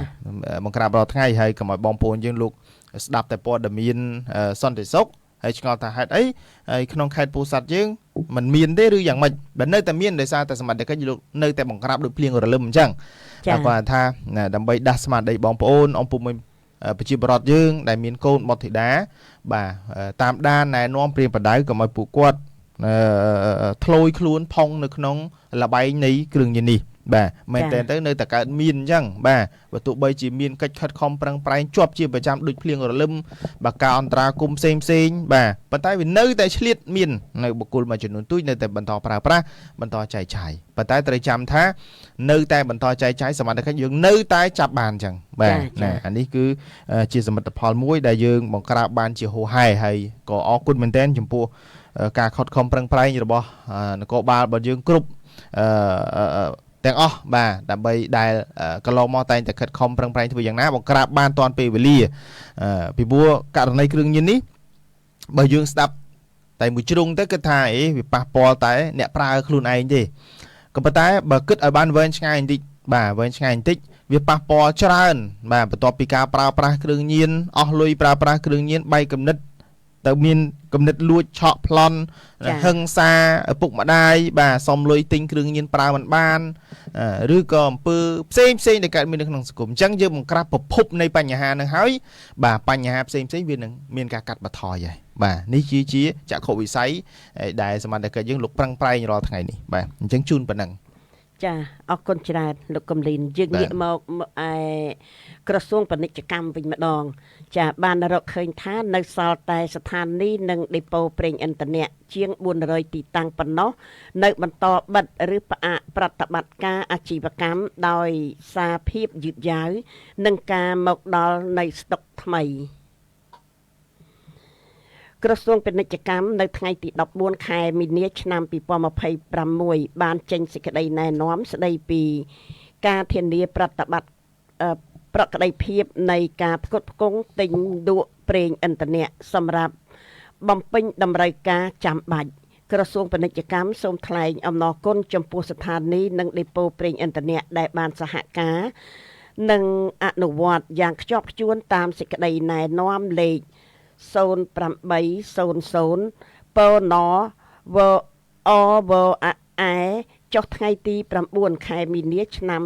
បង្ក្រាបរាល់ថ្ងៃ ហើយកុំឲ្យបងប្អូនយើងលោកស្ដាប់តែព័ត៌មានសន្តិសុខ ហើយឆ្ងល់ថាហេតុអីហើយក្នុងខេត្តពោធិ៍សាត់យើងមិនមានទេឬយ៉ាងម៉េច? បើនៅតែមាន ដោយសារតែសមត្ថកិច្ចលោកនៅតែបង្ក្រាបដូចភ្លៀងរលឹមអញ្ចឹង។ គាត់ថាដើម្បីដាស់ស្មារតីបងប្អូនអង្គពុំប្រជាពលរដ្ឋយើង ដែលមានកូនបុត្រធីតា បាទ តាមដានណែនាំព្រាមបដៅ កុំឲ្យពួកគាត់ធ្លយខ្លួនផុងនៅក្នុងលបែងនៃគ្រឿងញៀននេះ។ បាទ មែនតើទៅនៅតែកើតមានអញ្ចឹង បាទ បើទោះបីជាមានកិច្ចខិតខំប្រឹងប្រែងជាប់ជាប្រចាំដូចភ្លៀងរលឹម បាទ ការអន្តរាគមផ្សេងផ្សេង បាទ ប៉ុន្តែវានៅតែឆ្លៀតមាននៅបុគ្គលមួយចំនួនទូចនៅតែបន្តប្រើប្រាស់ បន្តចែកចាយ ប៉ុន្តែត្រូវចាំថានៅតែបន្តចែកចាយ សមត្ថកិច្ចយើងនៅតែចាប់បានអញ្ចឹង។ បាទ ណា អានេះគឺជាសមិទ្ធផលមួយដែលយើងបង្ក្រាបបានជាហូហែ ហើយក៏អរគុណមែនទែនចំពោះការខិតខំប្រឹងប្រែងរបស់នគរបាលរបស់យើងគ្រប់អឺទាំងអស់ បាទ ដើម្បីដែលកន្លងមកតែងតែខិតខំប្រឹងប្រែងធ្វើយ៉ាងណាបង្ក្រាបបានទាន់ពេលវេលា ពីព្រោះករណីគ្រឿងញៀននេះ បើយើងស្ដាប់តែមួយជ្រុងទៅ គិតថាអេវាប៉ះពាល់តែអ្នកប្រើខ្លួនឯងទេ ក៏ប៉ុន្តែបើគិតឲ្យបានវែងឆ្ងាយបន្តិច បាទ វែងឆ្ងាយបន្តិច វាប៉ះពាល់ច្រើនបាទបន្ទាប់ពីការប្រើប្រាស់គ្រឿងញៀនអស់លុយប្រើប្រាស់គ្រឿងញៀនបែកគំនិតទៅមានគំនិតលួចឆក់ប្លន់ហិង្សាឪពុកម្ដាយបាទសុំលុយទិញគ្រឿងញៀនប្រើមិនបានឬក៏អំពើផ្សេងផ្សេងដែលកើតមាននៅក្នុងសង្គមអញ្ចឹងយើងបង្ក្រាបប្រភពនៃបញ្ហានឹងហើយបាទបញ្ហាផ្សេងផ្សេងវានឹងមានការកាត់បន្ថយហើយបាទនេះជាចក្ខុវិស័យដែលសមត្ថកិច្ចយើងលោកប្រឹងប្រែងរាល់ថ្ងៃនេះបាទអញ្ចឹងជូនប៉ុណ្ណឹងចាអរគុណច្រើនលោកកំលីនយើងងាកមកឯក្រសួងពាណិជ្ជកម្មវិញម្ដងចាបានរកឃើញថានៅសល់តែស្ថានីយ៍និងដេប៉ូប្រេងឥន្ធនៈជាង400ទីតាំងប៉ុណ្ណោះនៅបន្តបិទឬផ្អាកប្រតិបត្តិការអាជីវកម្មដោយសារភាពយឺតយ៉ាវនិងការមកដល់នៃស្តុកថ្មីក្រសួងពាណិជ្ជកម្មនៅថ្ងៃទី14ខែមីនាឆ្នាំ2026បានចេញសេចក្តីណែនាំស្តីពីការធានាប្រតិបត្តិប្រក្រតីភាពនៃការផ្គត់ផ្គង់ទិញលក់ប្រេងឥន្ធនៈសម្រាប់បំពេញតម្រូវការចាំបាច់ក្រសួងពាណិជ្ជកម្មសូមថ្លែងអំណរគុណចំពោះស្ថានីយ៍និងដេប៉ូប្រេងឥន្ធនៈដែលបានសហការនិងអនុវត្តយ៉ាងខ្ជាប់ខ្ជួនតាមសេចក្តីណែនាំលេខ0800ពណវអវអែចុះថ្ងៃទី9ខែមីនាឆ្នាំ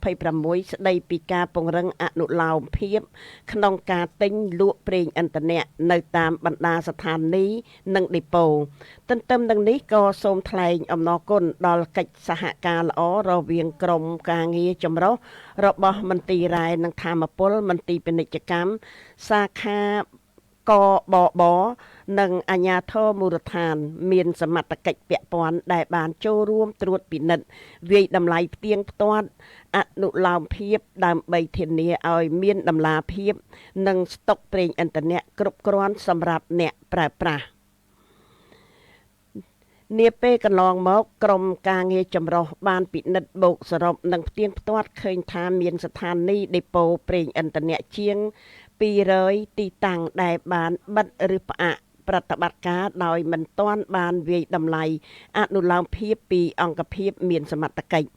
2026ស្តីពីការពង្រឹងអនុលោមភាពក្នុងការទិញលក់ប្រេងឥន្ធនៈនៅតាមបណ្ដាស្ថានីយ៍និងដេប៉ូទន្ទឹមនឹងនេះក៏សូមថ្លែងអំណរគុណដល់កិច្ចសហការល្អរវាងក្រុមការងារចម្រុះរបស់មន្ទីររ៉ែនិងថាមពលមន្ទីរពាណិជ្ជកម្មសាខាកបបនិងអាជ្ញាធរមូលដ្ឋានមានសមត្ថកិច្ចពាក់ព័ន្ធដែលបានចូលរួមត្រួតពិនិត្យវាយតម្លៃផ្ទៀងផ្ទាត់អនុលោមភាពដើម្បីធានាឲ្យមានតម្លាភាពនិងស្តុកប្រេងឥន្ធនៈគ្រប់គ្រាន់សម្រាប់អ្នកប្រើប្រាស់នាពេលកន្លងមកក្រុមការងារចម្រុះបានពិនិត្យបូកសរុបនិងផ្ទៀងផ្ទាត់ឃើញថាមានស្ថានីយ៍ដេប៉ូប្រេងឥន្ធនៈជាង200ទីតាំងដែលបានបិទឬផ្អាកប្រតិបត្តិការដោយមិនទាន់បានវាយតម្លៃអនុលោមភាពពីអង្គភាពមានសមត្ថកិច្ច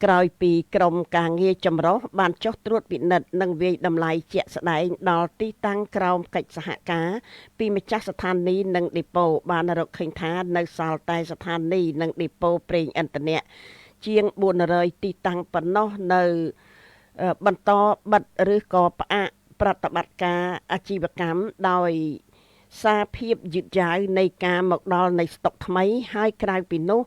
ក្រោយពីក្រុមការងារចម្រុះបានចុះត្រួតពិនិត្យនិងវាយតម្លៃជាក់ស្ដែងដល់ទីតាំងក្រោមកិច្ចសហការពីម្ចាស់ស្ថានីយ៍និងដេប៉ូបានរកឃើញថានៅសល់តែស្ថានីយ៍និងដេប៉ូប្រេងឥន្ធនៈជាង400ទីតាំងប៉ុណ្ណោះនៅបន្តបិទឬក៏ផ្អាកប្រតិបត្តិការអាជីវកម្មដោយសារភាពយឺតយ៉ាវនៃការមកដល់នៃស្តុកថ្មីហើយក្រៅពីនោះ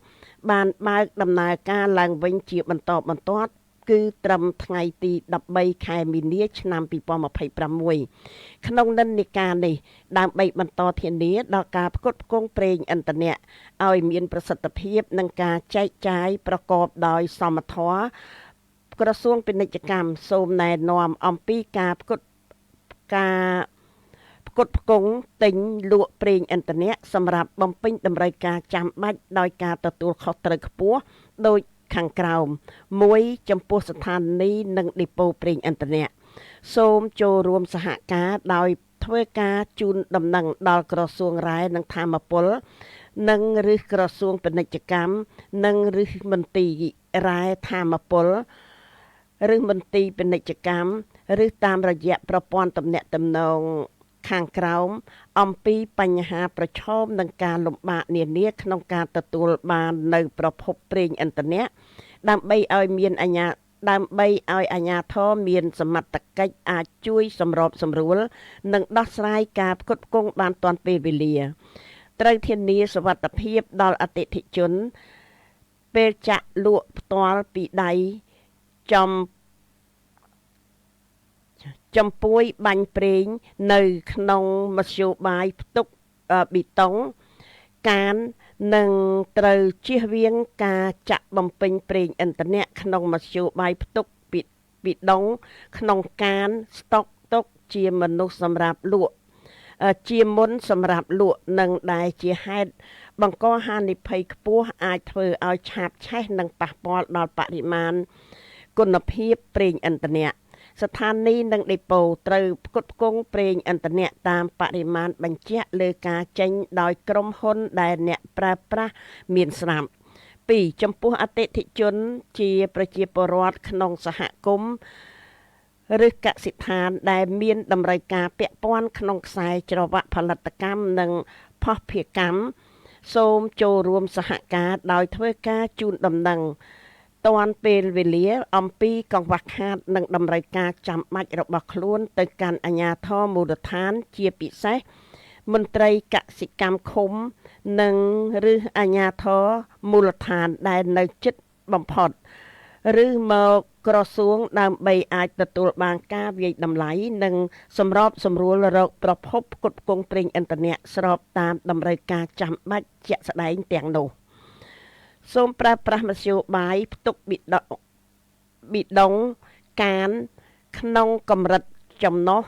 បានបើកដំណើរការឡើងវិញជាបន្តបន្ទាប់គឺត្រឹមថ្ងៃទី13ខែមីនាឆ្នាំ2026ក្នុងនិន្នាការនេះដើម្បីបន្តធានាដល់ការផ្គត់ផ្គង់ប្រេងឥន្ធនៈឲ្យមានប្រសិទ្ធភាពនិងការចែកចាយប្រកបដោយសមធម៌ក្រសួងពាណិជ្ជកម្មសូមណែនាំអំពីការផ្គត់ផ្គង់ទិញលក់ប្រេងឥន្ធនៈសម្រាប់បំពេញតម្រូវការចាំបាច់ដោយការទទួលខុសត្រូវខ្ពស់ដូចខាងក្រោម1ចំពោះស្ថានីយ៍និងដេប៉ូប្រេងឥន្ធនៈសូមចូលរួមសហការដោយធ្វើការជូនដំណឹងដល់ក្រសួងរ៉ែនិងថាមពលនិងឬក្រសួងពាណិជ្ជកម្មនិងឬមន្ទីររ៉ែថាមពលឬមន្ទីរពាណិជ្ជកម្មឬតាមរយៈប្រព័ន្ធទំនាក់ទំនងខាងក្រោមអំពីបញ្ហាប្រឈមនឹងការលំបាកនានាក្នុងការទទួលបាននៅប្រភពប្រេងឥន្ធនៈដើម្បីឲ្យមានអាជ្ញាដើម្បីឲ្យអាជ្ញាធរមានសមត្ថកិច្ចអាចជួយសម្របសម្រួលនិងដោះស្រាយការផ្គត់ផ្គង់បានទាន់ពេលវេលាត្រូវធានាសុវត្ថិភាពដល់អតិថិជនពេលចាក់លក់ផ្ទាល់ពីដៃចំពួយបាញ់ប្រេងនៅក្នុងមធ្យោបាយផ្ទុកប៊ីតុងកាននិងត្រូវជៀសវាងការចាក់បំពេញប្រេងឥន្ធនៈក្នុងមធ្យោបាយផ្ទុកប៊ីដុងក្នុងកានស្តុកទុកជាមនុស្សសម្រាប់លក់ជាមុនសម្រាប់លក់និងដែលជាហេតុបង្កហានិភ័យខ្ពស់អាចធ្វើឲ្យឆាបឆេះនិងប៉ះពាល់ដល់បរិមាណគុណភាពប្រេងឥន្ធនៈស្ថានីយ៍និងដេប៉ូត្រូវផ្គត់ផ្គង់ប្រេងឥន្ធនៈតាមបរិមាណបញ្ជាក់លើការចេញដោយក្រុមហ៊ុនដែលអ្នកប្រើប្រាស់មានស្រាប់ 2ចំពោះអតិថិជនជាប្រជាពលរដ្ឋក្នុងសហគមន៍ឬកសិដ្ឋានដែលមានតម្រូវការពាក់ព័ន្ធក្នុងខ្សែច្រវាក់ផលិតកម្មនិងភស្តុភារកម្មសូមចូលរួមសហការដោយធ្វើការជូនដំណឹងទាន់ពេលវេលាអំពីកង្វះខាតនិងតម្រូវការចាំបាច់របស់ខ្លួនទៅកាន់អាជ្ញាធរមូលដ្ឋានជាពិសេសមន្ត្រីកសិកម្មឃុំនិងឬអាជ្ញាធរមូលដ្ឋានដែលនៅជិតបំផុតឬមកក្រសួងដើម្បីអាចទទួលបានការវាយតម្លៃនិងសម្របសម្រួលរកប្រភពផ្គត់ផ្គង់ប្រេងឥន្ធនៈស្របតាមតម្រូវការចាំបាច់ជាក់ស្ដែងទាំងនោះសូមប្រើប្រាស់មធ្យោបាយផ្ទុកប៊ីដុងកានក្នុងកម្រិតចំណុះ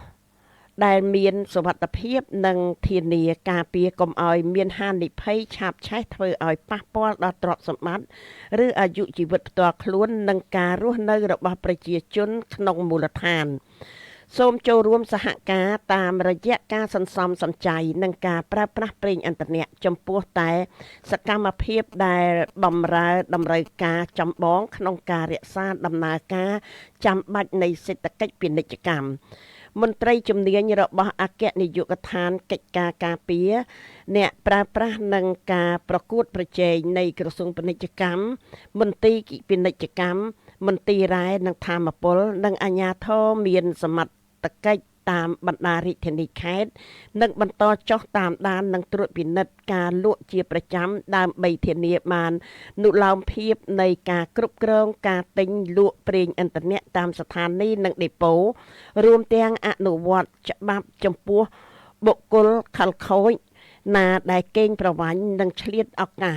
ដែលមានសុវត្ថិភាពនិងធានាការពារកុំឲ្យមានហានិភ័យឆាបឆេះធ្វើឲ្យប៉ះពាល់ដល់ទ្រព្យសម្បត្តិឬអាយុជីវិតផ្ទាល់ខ្លួននិងការរស់នៅរបស់ប្រជាជនក្នុងមូលដ្ឋានសូមចូលរួមសហការតាមរយៈការសន្សំសំចៃនិងការប្រើប្រាស់ប្រេងឥន្ធនៈចំពោះតែសកម្មភាពដែលបម្រើតម្រូវការចម្បងក្នុងការរក្សាដំណើរការចាំបាច់នៃសេដ្ឋកិច្ចពាណិជ្ជកម្មមន្ត្រីជំនាញរបស់អគ្គនាយកដ្ឋានកិច្ចការការពារអ្នកប្រើប្រាស់និងការប្រកួតប្រជែងនៃក្រសួងពាណិជ្ជកម្មមន្ទីរពាណិជ្ជកម្មមន្ទីររ៉ែនិងថាមពលនិងអាជ្ញាធរមានសមត្ថកិច្ចតាមបណ្ដារាជធានីខេត្តនិងបន្តចុះតាមដាននិងត្រួតពិនិត្យការលក់ជាប្រចាំដើម្បីធានាបាននុលោមភាពនៃការគ្រប់គ្រងការទិញលក់ប្រេងឥន្ធនៈតាមស្ថានីយ៍និងដេប៉ូរួមទាំងអនុវត្តច្បាប់ចំពោះបុគ្គលខិលខូចណាដែលកេងប្រវ័ញ្ចនិងឆ្លៀតឱកាស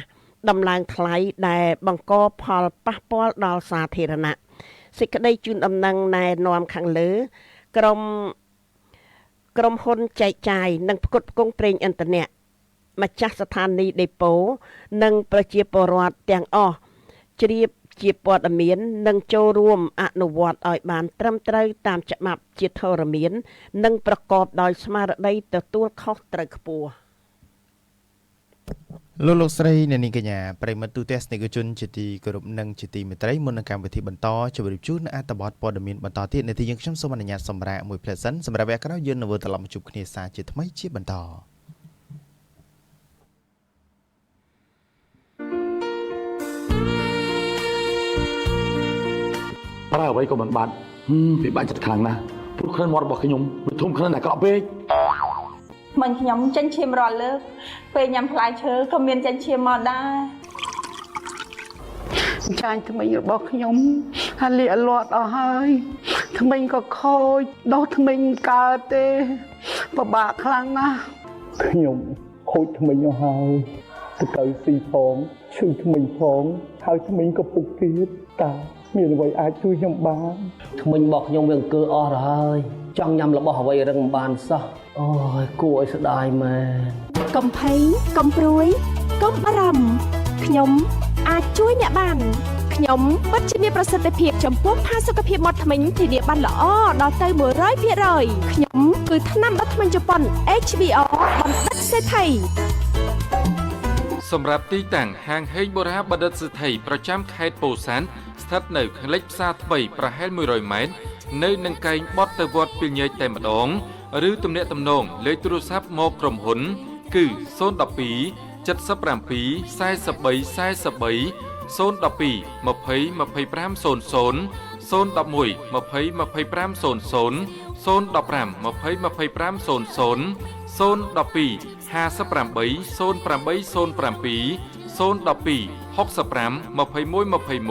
ដំឡើងថ្លៃដែលបង្កផលប៉ះពាល់ដល់សាធារណៈសេចក្តីជូនដំណឹងណែនាំខាងលើក្រុមហ៊ុនចែកចាយនិងផ្គត់ផ្គង់ប្រេងឥន្ធនៈម្ចាស់ស្ថានីយ៍ដេប៉ូនិងប្រជាពលរដ្ឋទាំងអស់ជ្រាបជាព័ត៌មាននិងចូលរួមអនុវត្តឲ្យបានត្រឹមត្រូវតាមច្បាប់ជាធរមាននិងប្រកបដោយស្មារតីទទួលខុសត្រូវខ្ពស់លោកស្រីអ្នកនាងកញ្ញាប្រិយមិត្តទូទស្សនិកជនជាទីគោរពនិងជាទីមេត្រីមុននឹងកម្មវិធីបន្តជម្រាបជូនអត្ថបទព័ត៌មានបន្តទៀតនាទីយើងខ្ញុំសូមអនុញ្ញាតសម្រាកមួយភ្លែតសិនសម្រាប់វគ្គក្រោយយើងនឹងវិលត្រឡប់មកជួបគ្នាសាជាថ្មីជាបន្តប្រើអ្វីក៏មិនបាត់ពិបាកចិត្តខ្លាំងណាស់ព្រោះក្លិនមាត់របស់ខ្ញុំវាធំក្លិនអាក្រក់ពេកមិញខ្ញុំចេញឈាមរាល់លើកពេលញ៉ាំផ្លែឈើក៏មានចេញឈាមមកដែរចាញ់ថ្មីរបស់ខ្ញុំហាលីអលាត់អស់ហើយថ្មីក៏ខូចដោះថ្មីកើតទេពិបាកខ្លាំងណាស់ខ្ញុំខូចថ្មីអស់ហើយទៅទៅស៊ីផងឈឺថ្មីផងហើយថ្មីក៏ពុកទៀតតើមានអ្វីអាចជួយខ្ញុំបានថ្មីរបស់ខ្ញុំវាអង្គើអស់ទៅហើយចង់ញ៉ាំរបស់អ្វីរឹងមិនបានសោះអូយគួរឲ្យស្ដាយមែនកុំភ័យកុំព្រួយកុំបារម្ភខ្ញុំអាចជួយអ្នកបានខ្ញុំពិតជាមានប្រសិទ្ធភាពចំពោះផាសុកភាពមាត់ធ្មេញធានាបានល្អដល់ទៅ 100% ខ្ញុំគឺថ្នាំដុសធ្មេញជប៉ុន HBR បណ្ឌិតសេដ្ឋីសម្រាប់ទីតាំងហាងហេងបុរាបណ្ឌិតសេដ្ឋីប្រចាំខេត្តពោធិ៍សាត់ស្ថិតនៅខាងលិចផ្សារថ្មីប្រហែល100ម៉ែត្រនៅនឹងកែងបត់ទៅវត្តពីលញែកតែម្ដងឬទំនាក់ទំនងលេខទូរស័ព្ទមកក្រុមហ៊ុនគឺ012 77 43 43 012 20 25 00 011 20 25 00 015 20 25 00 012 58 08 07 012 65 21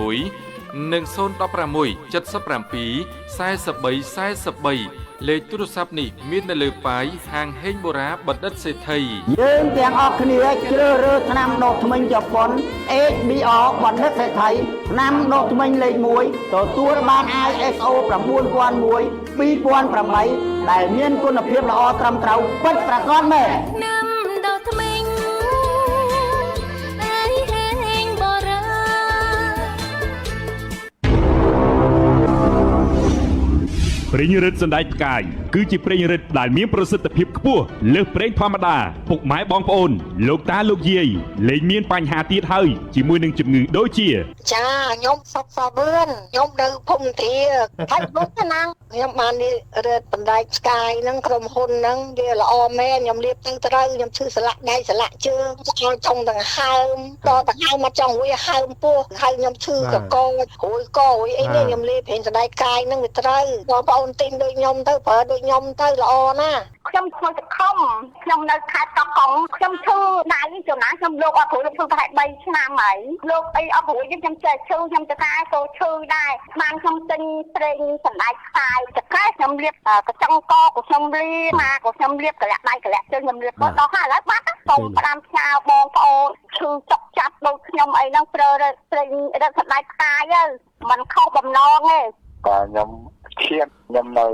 21និង016 77 43 43លេខទូរស័ព្ទនេះមាននៅលើប៉ាយហាងហេងបុរាបណ្ឌិតសេដ្ឋីយើងទាំងអស់គ្នាជ្រើសរើសថ្នាំដុសធ្មេញជប៉ុន HBR បណ្ឌិតសេដ្ឋីថ្នាំដុសធ្មេញលេខ1ទទួលបាន ISO 9001 2008ដែលមានគុណភាពល្អត្រឹមត្រូវពិតប្រាកដមែនថ្នាំដុសធ្មេញហេងបុរា ប្រេងរឹតសណ្តែកផ្កាយគឺជាប្រេងរឹតដែលមានប្រសិទ្ធភាពខ្ពស់លើសប្រេងធម្មតាពុកម៉ែបងប្អូនលោកតាលោកយាយលែងមានបញ្ហាទៀតហើយជាមួយនឹងជំងឺដូចជា ចាខ្ញុំសុកសាវឿនខ្ញុំនៅភូមិធាហើយលោកណាងខ្ញុំបាននេះរឹតបណ្ដែតផ្កាយហ្នឹងក្រុមហ៊ុនហ្នឹងវាល្អមែនខ្ញុំលាបទៅត្រូវខ្ញុំឈឺសន្លាក់ដៃសន្លាក់ជើងឆ្អល់ចុងដង្ហើមដល់ដង្ហើមមកចង់វាហើមពោះហើយខ្ញុំឈឺកករួយករួយអីនេះខ្ញុំលាបប្រេងសណ្តែកផ្កាយហ្នឹងវាត្រូវបងប្អូនទិញដូចខ្ញុំទៅប្រើដូចខ្ញុំទៅល្អណាស់ ខ្ញុំឈ្មោះសខំខ្ញុំនៅខេត្តកោះកុងខ្ញុំឈឺដៃចំណាខ្ញុំលោកអត់ព្រួយលោកឈឺប្រហែល3ឆ្នាំហើយលោកអីអត់ព្រួយខ្ញុំចេះឈឺខ្ញុំទៅកែក៏ឈឺដែរបានខ្ញុំទិញប្រេងសណ្តែកផ្កាយចកែខ្ញុំលាបកញ្ចុងកក៏ខ្ញុំលាបមកក៏ខ្ញុំលាបកលាក់ដៃកលាក់ជើងខ្ញុំលាបដល់ហើយឥឡូវបាត់សូមផ្ដាំផ្ញើបងប្អូនឈឺចុកចាប់ដូចខ្ញុំអីហ្នឹងប្រើប្រេងរឹតសណ្តែកផ្កាយទៅมันខុសបំណងទេ បាទខ្ញុំឈៀនខ្ញុំនៅ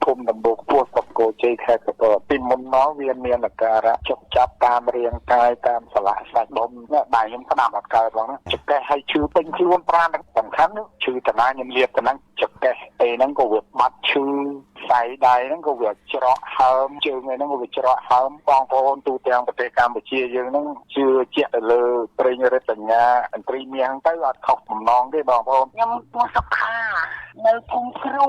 ភូមិដំបូកពោះស្រុកគោជ័យខេត្តកពតពីមុនមកវាមានអាការៈចុកចាប់តាមរាងកាយតាមសន្លាក់សាច់ដុំដៃខ្ញុំស្ដាប់អត់កើតផងណាចកេះហើយឈឺពេញខ្លួនប្រាណសំខាន់ឈឺតាណាខ្ញុំលាបតាហ្នឹងចកេះអីហ្នឹងក៏វាបាត់ឈឺសៃដៃហ្នឹងក៏វាច្រកហើមជើងអីហ្នឹងក៏វាច្រកហើមបងប្អូនទូទាំងប្រទេសកម្ពុជាយើងហ្នឹងជឿជាក់ទៅលើប្រេងរតញ្ញាអន្ត្រីមាសទៅអត់ខុសបំណងទេបងប្អូន ខ្ញុំឈ្មោះសុខានៅភូមិគ្រួ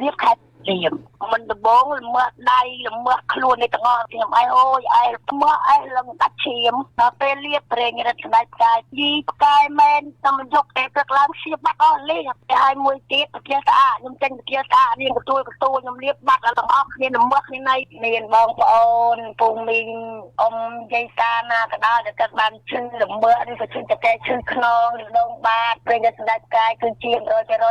រៀបខេត្តរៀមមិនដំបងល្មើសដៃល្មើសខ្លួននេះទាំងអស់ខ្ញុំអីអូយអីល្មើសអីលឹងដាច់ឈាមដល់ពេលលាបប្រេងរឹតសណ្តែកផ្កាយយីផ្កាយមែនតែមិនយកទេព្រឹកឡើងសៀបបាត់អស់លេងហើយមួយទៀតពជាស្អាតខ្ញុំចេញពជាស្អាតរៀងកទួលកទួលខ្ញុំលាបបាត់ទាំងអស់គ្នាល្មើសគ្នាណៃមានបងប្អូនពូមីងអ៊ំយាយតាណាក៏ដោយដែលគាត់បានឈឺល្មើសឬក៏ឈឺចកេះឈឺខ្នងឬដងបាតប្រេងរឹតសណ្តែកផ្កាយគឺជា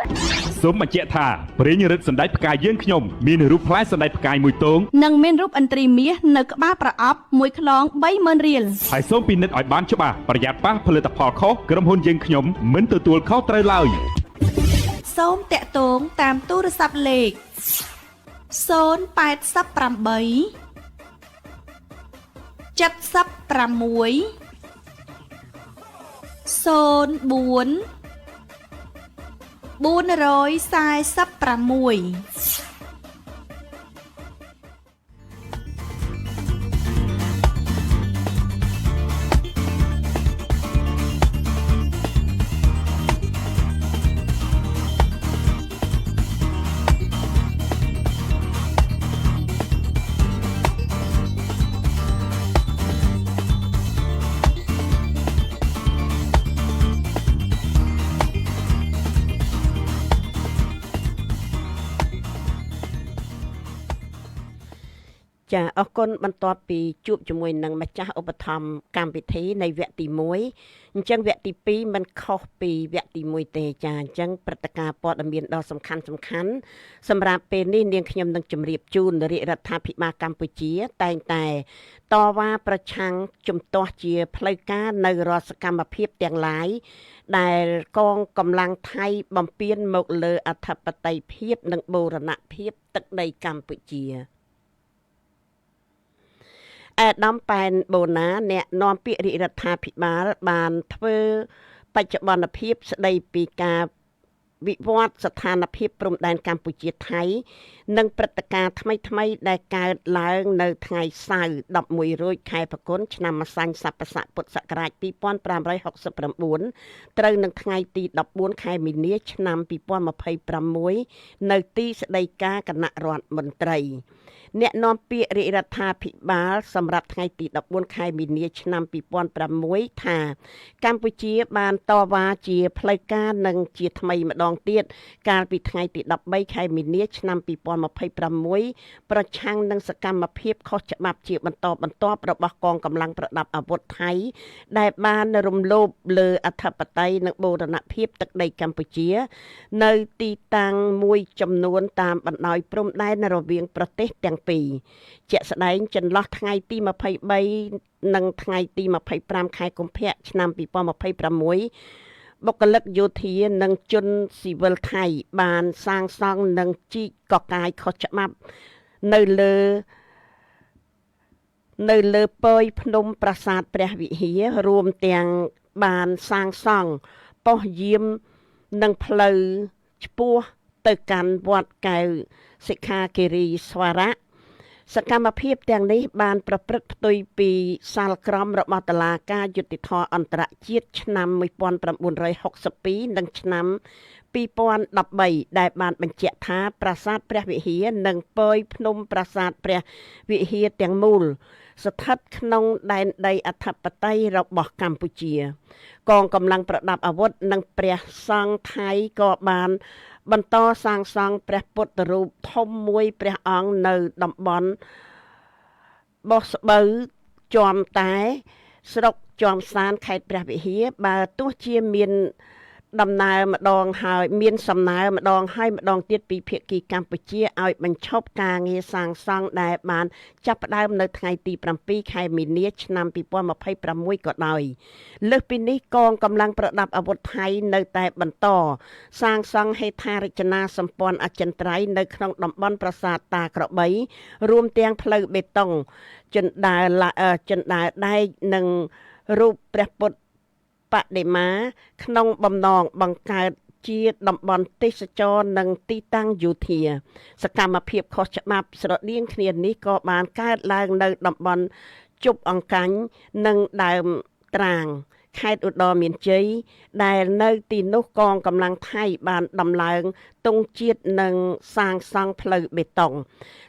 100% សូមបញ្ជាក់ថាប្រេងរឹតសណ្តែកផ្កាយយើងខ្ញុំមានរូបផ្លែសណ្តែកផ្កាយមួយទង និងមានរូបឥន្ទ្រីមាសនៅក្បាលប្រអប់មួយខ្នង30000រៀល ហើយសូមពិនិត្យឲ្យបានច្បាស់ប្រយ័ត្នប៉ះផលិតផលខុសក្រុមហ៊ុនយើងខ្ញុំមិនទទួលខុសត្រូវឡើយ សូមតាក់ទងតាមទូរស័ព្ទលេខ088 76 04 446 ចាអរគុណបន្ទាប់ពីជួបជាមួយនឹងម្ចាស់ឧបត្ថម្ភកម្មវិធីនៃវគ្គទី1អញ្ចឹងវគ្គទី2មិនខុសពីវគ្គទី1ទេចាអញ្ចឹងព្រឹត្តិការណ៍ព័ត៌មានដ៏សំខាន់សំខាន់សម្រាប់ពេលនេះនាងខ្ញុំនឹងជម្រាបជូនរាជរដ្ឋាភិបាលកម្ពុជា តែងតែតវ៉ាប្រឆាំងជំទាស់ជាផ្លូវការនៅរាល់សកម្មភាពទាំងឡាយដែលកងកម្លាំងថៃបំពេញមកលើអធិបតេយ្យភាពនិងបូរណភាពទឹកដីកម្ពុជាអាដាមប៉ែនបូណាអ្នកនាំពាក្យរាជរដ្ឋាភិបាលបានធ្វើបច្ចុប្បន្នភាពស្ដីពីការវិវត្តស្ថានភាពព្រំដែនកម្ពុជាថៃនិងព្រឹត្តិការណ៍ថ្មីៗដែលកើតឡើងនៅថ្ងៃសៅរ៍11រោចខែផល្គុនឆ្នាំម្សាញ់ស័ព្ទស័កពុទ្ធសករាជ2569ត្រូវនឹងថ្ងៃទី14ខែមីនាឆ្នាំ2026នៅទីស្តីការគណៈរដ្ឋមន្ត្រីអ្នកនាំពាក្យរាជរដ្ឋាភិបាលសម្រាប់ថ្ងៃទី14ខែមីនាឆ្នាំ2006ថាកម្ពុជាបានតវ៉ាជាផ្លូវការនិងជាថ្មីម្ដងទៀតកាលពីថ្ងៃទី13ខែមីនាឆ្នាំ2026ប្រឆាំងនឹងសកម្មភាពខុសច្បាប់ជាបន្តបន្ទាប់របស់កងកម្លាំងប្រដាប់អាវុធថៃដែលបានរំលោភលើអធិបតេយ្យនិងបូរណភាពទឹកដីកម្ពុជានៅទីតាំងមួយចំនួនតាមបណ្ដោយព្រំដែនរវាងប្រទេសទាំងពីរជាក់ស្ដែងចន្លោះថ្ងៃទី23និងថ្ងៃទី25ខែកុម្ភៈឆ្នាំ2026បុគ្គលិកយោធានិងជនស៊ីវិលថៃបានសាងសង់និងជីកកកាយខុសច្បាប់នៅលើពយភ្នំប្រាសាទព្រះវិហាររួមទាំងបានសាងសង់ប៉ុស្តិ៍យាមនិងផ្លូវឆ្ពោះ ទៅកាន់វត្តកែវសិក្ខាគិរីស្វរៈសកម្មភាពទាំងនេះបានប្រព្រឹត្តផ្ទុយពីសាលក្រមរបស់តុលាការយុត្តិធម៌អន្តរជាតិឆ្នាំ1962និងឆ្នាំ2013ដែលបានបញ្ជាក់ថាប្រាសាទព្រះវិហារនិងពយភ្នំប្រាសាទព្រះវិហារទាំងមូលស្ថិតក្នុងដែនដីអធិបតេយ្យរបស់កម្ពុជាកងកម្លាំងប្រដាប់អាវុធនិងព្រះសង្ឃថៃក៏បានបន្តសាងសង់ព្រះពុទ្ធរូបធំមួយព្រះអង្គនៅតំបន់បោះស្បូវជាំតែស្រុកជាំសានខេត្តព្រះវិហារបើទោះជាមានដំណើរម្ដងហើយមានសំណើម្ដងហើយម្ដងទៀតពីភាគីកម្ពុជាឲ្យបញ្ឈប់ការងារសាងសង់ដែលបានចាប់ផ្ដើមនៅថ្ងៃទី7ខែមីនាឆ្នាំ2026ក៏ដោយលើសពីនេះកងកម្លាំងប្រដាប់អាវុធថៃនៅតែបន្តសាងសង់ហេដ្ឋារចនាសម្ព័ន្ធអចិន្ត្រៃយ៍នៅក្នុងតំបន់ប្រាសាទតាក្របីរួមទាំងផ្លូវបេតុងជណ្ដើរដែកនិងរូបព្រះពុទ្ធបដិមាក្នុងបំណងបង្កើតជាតំបន់ទេសចរនិងទីតាំងយោធាសកម្មភាពខុសច្បាប់ស្រដៀងគ្នានេះក៏បានកើតឡើងនៅតំបន់ជប់អង្កាញ់និងដើមត្រាងខេត្តឧត្តរមានជ័យដែលនៅទីនោះកងកម្លាំងថៃបានដំឡើងទង់ជាតិនិងសាងសង់ផ្លូវបេតុង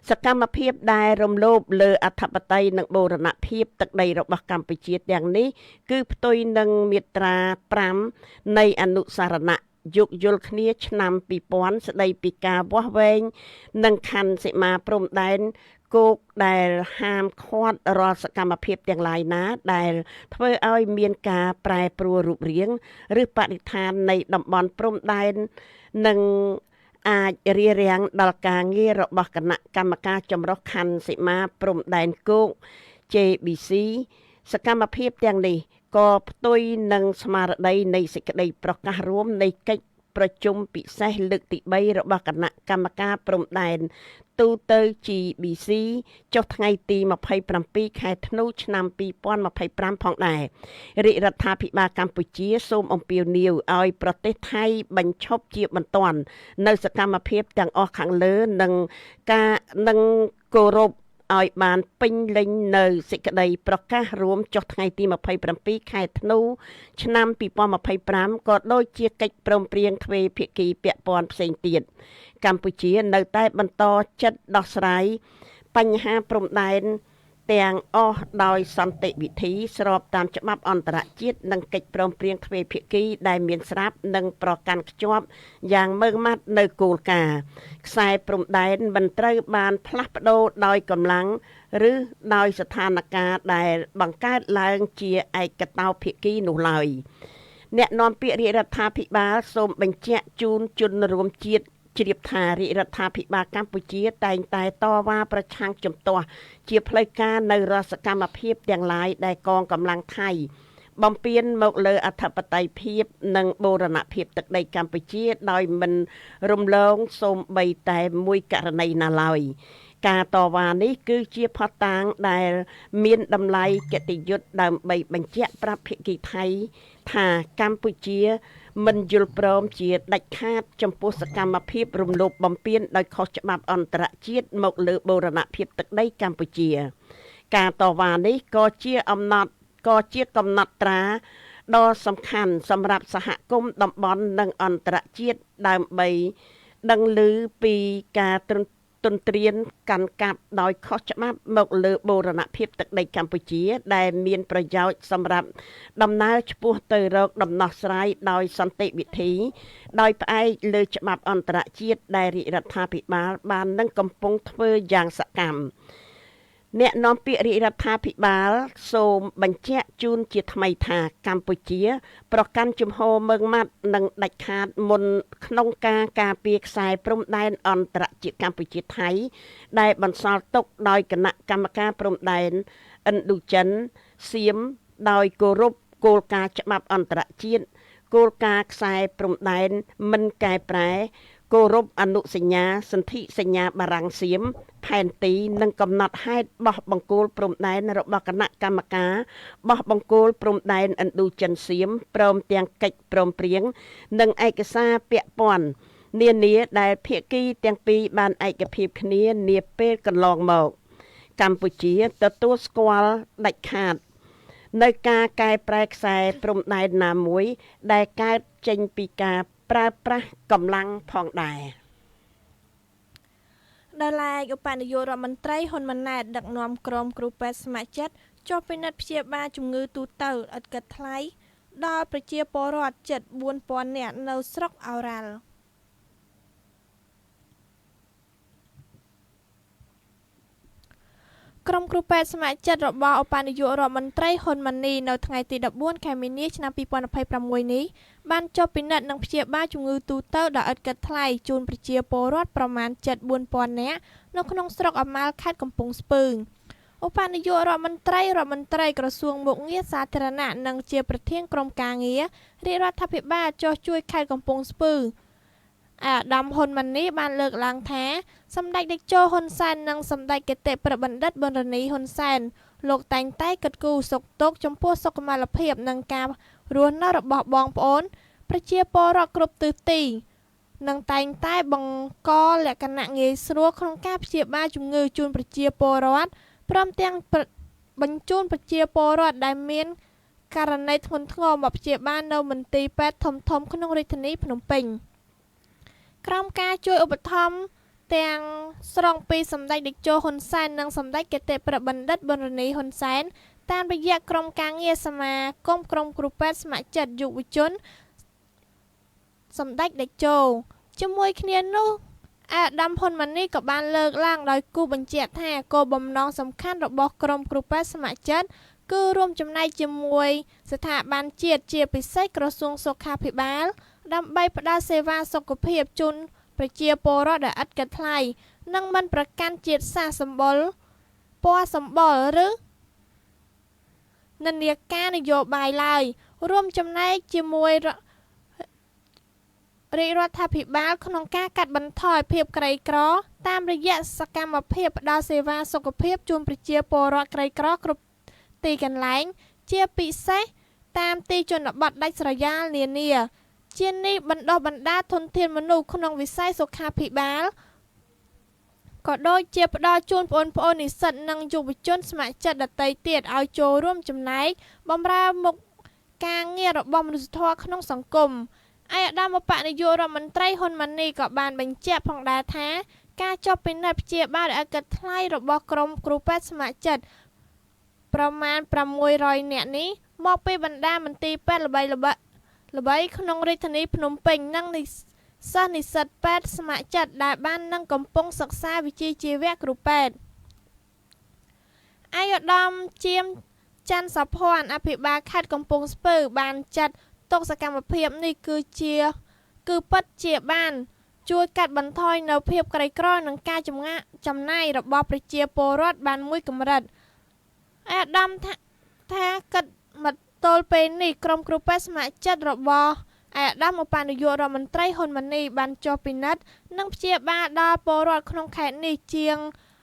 សកម្មភាពដែលរំលោភលើអធិបតេយ្យនិងបូរណភាពទឹកដីរបស់កម្ពុជាទាំងនេះគឺផ្ទុយនឹងមាត្រា5នៃអនុសារណៈយោគយល់គ្នាឆ្នាំ2000ស្ដីពីការវាស់វែងនិងខណ្ឌសីមាព្រំដែនគោកដែលហាមឃាត់រាល់សកម្មភាពទាំងឡាយណាដែលធ្វើឲ្យមានការប្រែប្រួលរូបរាងឬបរិស្ថាននៃតំបន់ព្រំដែននិងអាចរារាំងដល់ការងាររបស់គណៈកម្មការចម្រុះខណ្ឌសីមាព្រំដែនគោក JBC សកម្មភាពទាំងនេះក៏ផ្ទុយនឹងស្មារតីនៃសេចក្តីប្រកាសរួមនៃកិច្ចប្រជុំពិសេសលើកទី3របស់គណៈកម្មការព្រំដែនទូទៅ GBC ចុះថ្ងៃទី27ខែធ្នូឆ្នាំ2025ផងដែររាជរដ្ឋាភិបាលកម្ពុជាសូមអំពាវនាវឲ្យប្រទេសថៃបញ្ឈប់ជាបន្ទាន់នៅសកម្មភាពទាំងអស់ខាងលើនិងការនិងគោរពឲ្យបានពេញលេញនៅសេចក្តីប្រកាសរួមចុះថ្ងៃទី27ខែធ្នូឆ្នាំ2025ក៏ដូចជាកិច្ចព្រមព្រៀងទ្វេភាគីពាក់ព័ន្ធផ្សេងទៀតកម្ពុជានៅតែបន្តចិត្តដោះស្រាយបញ្ហាព្រំដែនទាំងអស់ដោយសន្តិវិធីស្របតាមច្បាប់អន្តរជាតិនិងកិច្ចព្រមព្រៀងទ្វេភាគីដែលមានស្រាប់និងប្រកាន់ខ្ជាប់យ៉ាងម៉ឺងម៉ាត់នៅគោលការណ៍ខ្សែព្រំដែនមិនត្រូវបានផ្លាស់ប្ដូរដោយកម្លាំងឬដោយស្ថានភាពដែលបង្កើតឡើងជាឯកតោភាគីនោះឡើយអ្នកនាំពាក្យរាជរដ្ឋាភិបាលសូមបញ្ជាក់ជូនជនរួមជាតិជ្រាបថារាជរដ្ឋាភិបាលកម្ពុជាតែងតែតវ៉ាប្រឆាំងជំទាស់ជាផ្លូវការនៅរាល់សកម្មភាពទាំងឡាយដែលកងកម្លាំងថៃបំពានមកលើអធិបតេយ្យភាពនិងបូរណភាពទឹកដីកម្ពុជាដោយមិនរំលងសូម្បីតែមួយករណីណាឡើយការតវ៉ានេះគឺជាភស្តុតាងដែលមានតម្លៃកិត្តិយសដើម្បីបញ្ជាក់ប្រាប់ភាគីថៃថាកម្ពុជាមិនយល់ព្រមជាដាច់ខាតចំពោះសកម្មភាពរំលោភបំពានដោយខុសច្បាប់អន្តរជាតិមកលើបូរណភាពទឹកដីកម្ពុជាការតវ៉ានេះក៏ជាអំណត់ក៏ជាកំណត់ត្រាដ៏សំខាន់សម្រាប់សហគមន៍តំបន់និងអន្តរជាតិដើម្បីដឹងឮពីការទន្ទ្រានកាន់កាប់ដោយខុសច្បាប់មកលើបូរណភាពទឹកដីកម្ពុជាដែលមានប្រយោជន៍សម្រាប់ដំណើរឆ្ពោះទៅរកដំណោះស្រាយដោយសន្តិវិធីដោយផ្អែកលើច្បាប់អន្តរជាតិដែលរាជរដ្ឋាភិបាលបាននឹងកំពុងធ្វើយ៉ាងសកម្មអ្នកនាំពាក្យរាជរដ្ឋាភិបាលសូមបញ្ជាក់ជូនជាថ្មីថាកម្ពុជាប្រកាន់ជំហរម៉ឺងម៉ាត់និងដាច់ខាតមុនក្នុងការការពារខ្សែព្រំដែនអន្តរជាតិកម្ពុជាថៃដែលបន្សល់ទុកដោយគណៈកម្មការព្រំដែនឥណ្ឌូចិនសៀមដោយគោរពគោលការណ៍ច្បាប់អន្តរជាតិគោលការណ៍ខ្សែព្រំដែនមិនកែប្រែគោរពអនុសញ្ញាសន្ធិសញ្ញាបារាំងសៀមផែនទីនិងកំណត់ហេតុបោះបង្គោលព្រំដែនរបស់គណៈកម្មការបោះបង្គោលព្រំដែនឥណ្ឌូចិនសៀមព្រមទាំងកិច្ចព្រមព្រៀងនិងឯកសារពាក់ព័ន្ធ នានាដែលភាគីទាំងពីរបានឯកភាពគ្នានាពេលកន្លងមកកម្ពុជាទទួលស្គាល់ដាច់ខាតនៅការកែប្រែខ្សែព្រំដែនណាមួយដែលកើតចេញពីការប្រើប្រាស់កម្លាំងផងដែរ។ ដោយឡែកឧបនាយករដ្ឋមន្ត្រីហ៊ុនម៉ាណែតដឹកនាំក្រុមគ្រូពេទ្យស្ម័គ្រចិត្តចុះពិនិត្យព្យាបាលជំងឺទូទៅឥតគិតថ្លៃដល់ប្រជាពលរដ្ឋជិត 4000 នាក់នៅស្រុកឱរ៉ាល់។ ក្រុមគ្រូពេទ្យស្ម័គ្រចិត្តរបស់ឧបនាយករដ្ឋមន្ត្រីហ៊ុនម៉ាណីនៅថ្ងៃទី14ខែមីនាឆ្នាំ2026នេះបានចុះពិនិត្យនិងព្យាបាលជំងឺទូទៅដោយឥតគិតថ្លៃជូនប្រជាពលរដ្ឋប្រមាណជិត 4000 នាក់នៅក្នុងស្រុកឱម៉ាល់ខេត្តកំពង់ស្ពឺ។ ឧបនាយករដ្ឋមន្ត្រីក្រសួងមុខងារសាធារណៈនិងជាប្រធានក្រុមការងាររាជរដ្ឋាភិបាលចុះជួយខេត្តកំពង់ស្ពឺអាដាមហ៊ុនម៉ាណីបានលើកឡើងថាសម្ដេចតេជោហ៊ុនសែននិងសម្ដេចគតិព្រះបណ្ឌិតប៊ុនរ៉ានីហ៊ុនសែនលោកតែងតែគិតគូរសុខទុក្ខចំពោះសុខុមាលភាពនិងការរស់នៅរបស់បងប្អូនប្រជាពលរដ្ឋគ្រប់ទិសទីនិងតែងតែបង្កលក្ខណៈងាយស្រួលក្នុងការព្យាបាលជំងឺជូនប្រជាពលរដ្ឋព្រមទាំងបញ្ជូនប្រជាពលរដ្ឋដែលមានករណីធ្ងន់ធ្ងរមកព្យាបាលនៅមន្ទីរពេទ្យធំៗក្នុងរាជធានីភ្នំពេញ។ ក្រោមការជួយឧបត្ថម្ភទាំងស្រុងពីសម្ដេចតេជោហ៊ុនសែននិងសម្ដេចគតិព្រះបណ្ឌិតប៊ុនរ៉ានីហ៊ុនសែនតាមរយៈក្រុមការងារសមាគមក្រុមគ្រូពេទ្យស្ម័គ្រចិត្តយុវជនសម្ដេចតេជោជាមួយគ្នានោះអាដាមហ៊ុនម៉ាណីក៏បានលើកឡើងដោយគូបញ្ជាក់ថាគោលបំណងសំខាន់របស់ក្រុមគ្រូពេទ្យស្ម័គ្រចិត្តគឺរួមចំណែកជាមួយស្ថាប័នជាតិជាពិសេសក្រសួងសុខាភិបាលដើម្បីផ្ដល់សេវាសុខភាពជូនប្រជាពលរដ្ឋដោយឥតគិតថ្លៃនិងមិនប្រកាន់ជាតិសាសន៍សម្បុរពណ៌សម្បុរឬនិន្នាការនយោបាយឡើយរួមចំណែកជាមួយរាជរដ្ឋាភិបាលក្នុងការកាត់បន្ថយភាពក្រីក្រតាមរយៈសកម្មភាពផ្ដល់សេវាសុខភាពជូនប្រជាពលរដ្ឋក្រីក្រគ្រប់ទីកន្លែងជាពិសេសតាមទីជនបទដាច់ស្រយាលនានាជានេះបណ្ដុះបណ្ដាលធនធានមនុស្សក្នុងវិស័យសុខាភិបាលក៏ដូចជាផ្ដល់ជូនប្អូនៗនិស្សិតនិងយុវជនស្ម័គ្រចិត្តដទៃទៀតឲ្យចូលរួមចំណែកបម្រើមុខការងាររបស់មនុស្សធម៌ក្នុងសង្គមឯកឧត្តមឧបនាយករដ្ឋមន្ត្រីហ៊ុនម៉ាណីក៏បានបញ្ជាក់ផងដែរថាការចុះពិនិត្យព្យាបាលដោយឥតគិតថ្លៃរបស់ក្រុមគ្រូពេទ្យស្ម័គ្រចិត្តប្រមាណ600នាក់នេះមកពីបណ្ដាមន្ទីរពេទ្យល្បីៗក្នុងរាជធានីភ្នំពេញនិងនិស្សិតនិស្សិតពេទ្យស្ម័គ្រចិត្តដែលបាននឹងកំពុងសិក្សាវិជ្ជាជីវៈគ្រូពេទ្យឯកឧត្តមជាមច័ន្ទសោភ័ណ្ឌអភិបាលខេត្តកំពង់ស្ពឺបានចាត់ទុកសកម្មភាពនេះគឺពិតជាបានជួយកាត់បន្ថយនៅភាពក្រីក្រនិងការចំណាយរបស់ប្រជាពលរដ្ឋបានមួយកម្រិតឯកឧត្តមថាគិតមកទល់ពេលនេះក្រុមគ្រូពេទ្យស្ម័គ្រចិត្តរបស់ឯកឧត្តមឧបនាយករដ្ឋមន្ត្រីហ៊ុនម៉ាណីបានចុះពិនិត្យនិងព្យាបាលដល់ពលរដ្ឋក្នុងខេត្តនេះជាង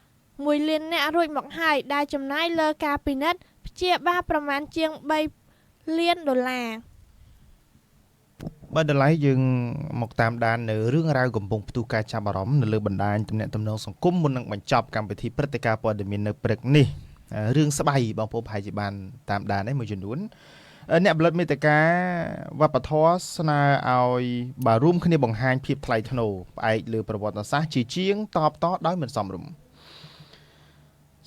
1លាននាក់រួចមកហើយដែលចំណាយលើការពិនិត្យព្យាបាលប្រមាណជាង3លានដុល្លារ។ បើតម្លៃយើងមកតាមដាននៅរឿងរ៉ាវកំពុងផ្ទុះការចាប់អារម្មណ៍នៅលើបណ្ដាញទំនាក់ទំនងសង្គមមុននឹងបញ្ចប់កម្មវិធីព្រឹត្តិការណ៍ព័ត៌មាននៅព្រឹកនេះរឿងស្បៃបងប្អូនប្រហែលជាបានតាមដានហើយមួយចំនួនអ្នកផលិតមេតិកាវប្បធម៌ស្នើឲ្យបើរួមគ្នាបង្ហាញភាពថ្លៃថ្នូរផ្អែកលើប្រវត្តិសាស្ត្រជាជាងតបតដោយមិនសមរម្យ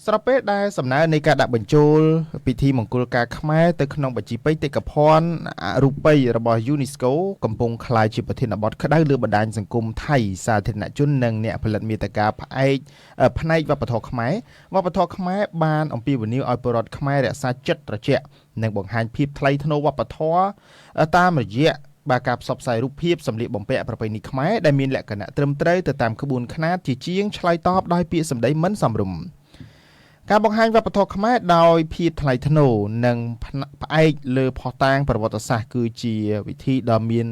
ស្របពេលដែលសំណើនៃការដាក់បញ្ចូលពិធីមង្គលការខ្មែរទៅក្នុងបញ្ជីបេតិកភណ្ឌអរូបីរបស់ UNESCO កំពុងក្លាយជាប្រធានបទក្តៅលើបណ្ដាញសង្គមថៃសាធារណជននិងអ្នកផលិតមាតិកាផ្នែកវប្បធម៌ខ្មែរវប្បធម៌ខ្មែរបានអំពាវនាវឲ្យពលរដ្ឋខ្មែររក្សាចិត្តត្រជាក់និងបង្ហាញភាពថ្លៃថ្នូរវប្បធម៌តាមរយៈបាទការផ្សព្វផ្សាយរូបភាពសម្លៀកបំពាក់ប្រពៃណីខ្មែរដែលមានលក្ខណៈត្រឹមត្រូវទៅតាមក្បួនខ្នាតជាជាងឆ្លើយតបដោយពាក្យសម្ដីមិនសមរម្យការបង្ហាញវប្បធម៌ខ្មែរដោយភាពថ្លៃថ្នូរនិងផ្អែកលើភស្តុតាងប្រវត្តិសាស្ត្រគឺជាវិធីដ៏មាន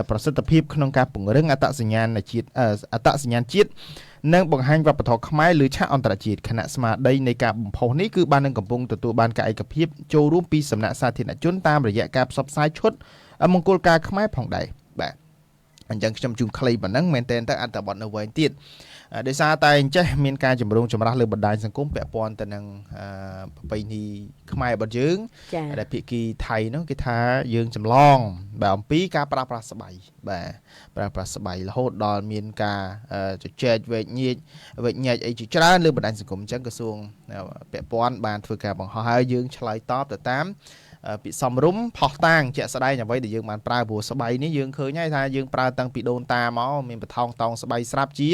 ប្រសិទ្ធភាពក្នុងការពង្រឹងអត្តសញ្ញាណជាតិនិងបង្ហាញវប្បធម៌ខ្មែរលើឆាកអន្តរជាតិខណៈស្មារតីនៃការបំផុសនេះគឺបាននឹងកំពុងទទួលបានការឯកភាពចូលរួមពីសំណាក់សាធារណជនតាមរយៈការផ្សព្វផ្សាយឈុតមង្គលការខ្មែរផងដែរបាទ អញ្ចឹងខ្ញុំជូនខ្លីប៉ុណ្ណឹងមែនតើទៅអត្ថបទនៅវែងទៀតដោយសារតែអញ្ចេះមានការចម្រូងចម្រាសលើបណ្ដាញសង្គមពាក់ព័ន្ធទៅនឹងប្រពៃណីខ្មែររបស់យើងដែលភាគីថៃនោះគេថាយើងចម្លងបាទអំពីការប្រើប្រាស់ស្បៃបាទប្រើប្រាស់ស្បៃរហូតដល់មានការជជែកវែកញែកវែកញែកអីជាច្រើនលើបណ្ដាញសង្គមអញ្ចឹងក្រសួងពាក់ព័ន្ធបានធ្វើការបង្ហោះហើយយើងឆ្លើយតបទៅតាមពិសំរុំផុសតាងជាក់ស្ដែងអ្វីដែលយើងបានប្រើព្រោះស្បៃនេះយើងឃើញហើយថាយើងប្រើតាំងពីដូនតាមកមានបថោងតោងស្បៃស្រាប់ជា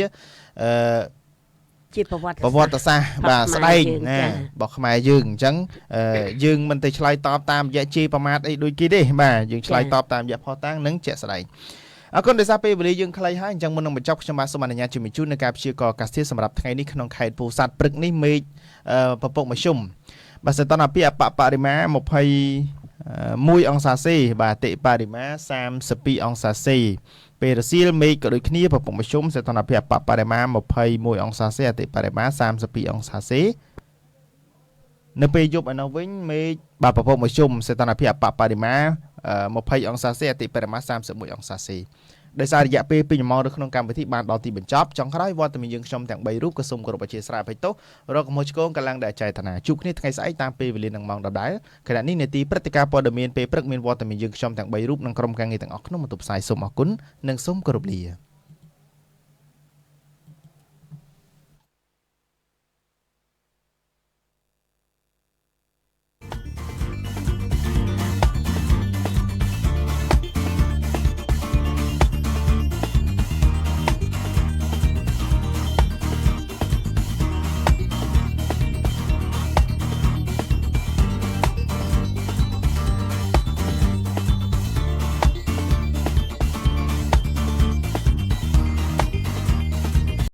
ជាប្រវត្តិសាស្ត្របាទស្ដែងណារបស់ខ្មែរយើងអញ្ចឹងយើងមិនទៅឆ្លើយតបតាមរយៈជេរប្រមាថអីដូចគេទេបាទយើងឆ្លើយតបតាមរយៈផុសតាងនិងជាក់ស្ដែងអរគុណដោយសារពេលវេលាយើងខ្លីហើយអញ្ចឹងមុននឹងបញ្ចប់ខ្ញុំបាទសូមអនុញ្ញាតជំរាបជូននៅការព្យាករណ៍អាកាសធាតុសម្រាប់ថ្ងៃនេះក្នុងខេត្តពោធិ៍សាត់ព្រឹកនេះមេឃពពកមធ្យមបាទសីតុណ្ហភាពអបបរិមា21អង្សាសេបាទតិបរិមា32អង្សាសេពេលរសៀលមេឃក៏ដូចគ្នាពពកមធ្យមសីតុណ្ហភាពអបបរិមា21អង្សាសេអតិបរិមា32អង្សាសេនៅពេលយប់ឯនោះវិញមេឃបាទពពកមធ្យមសីតុណ្ហភាពអបបរិមា20អង្សាសេអតិបរិមា31អង្សាសេដោយសាររយៈពេល2ម៉ោងនៅក្នុងកម្មវិធីបានដល់ទីបញ្ចប់ចុងក្រោយវត្តមានយើងខ្ញុំទាំង3រូបក៏សូមគោរពអធ្យាស្រ័យអភ័យទោសរកកំហុសឆ្គងកម្លាំងដែលចេតនាជួបគ្នាថ្ងៃស្អែកតាមពេលវេលានឹងម៉ោងដដែលខណៈនេះនេតិព្រឹត្តិការណ៍ព័ត៌មានពេលព្រឹកមានវត្តមានយើងខ្ញុំទាំង3រូបនិងក្រុមការងារទាំងអស់ក្នុងបន្ទប់ផ្សាយសូមអរគុណនិងសូមគោរពលា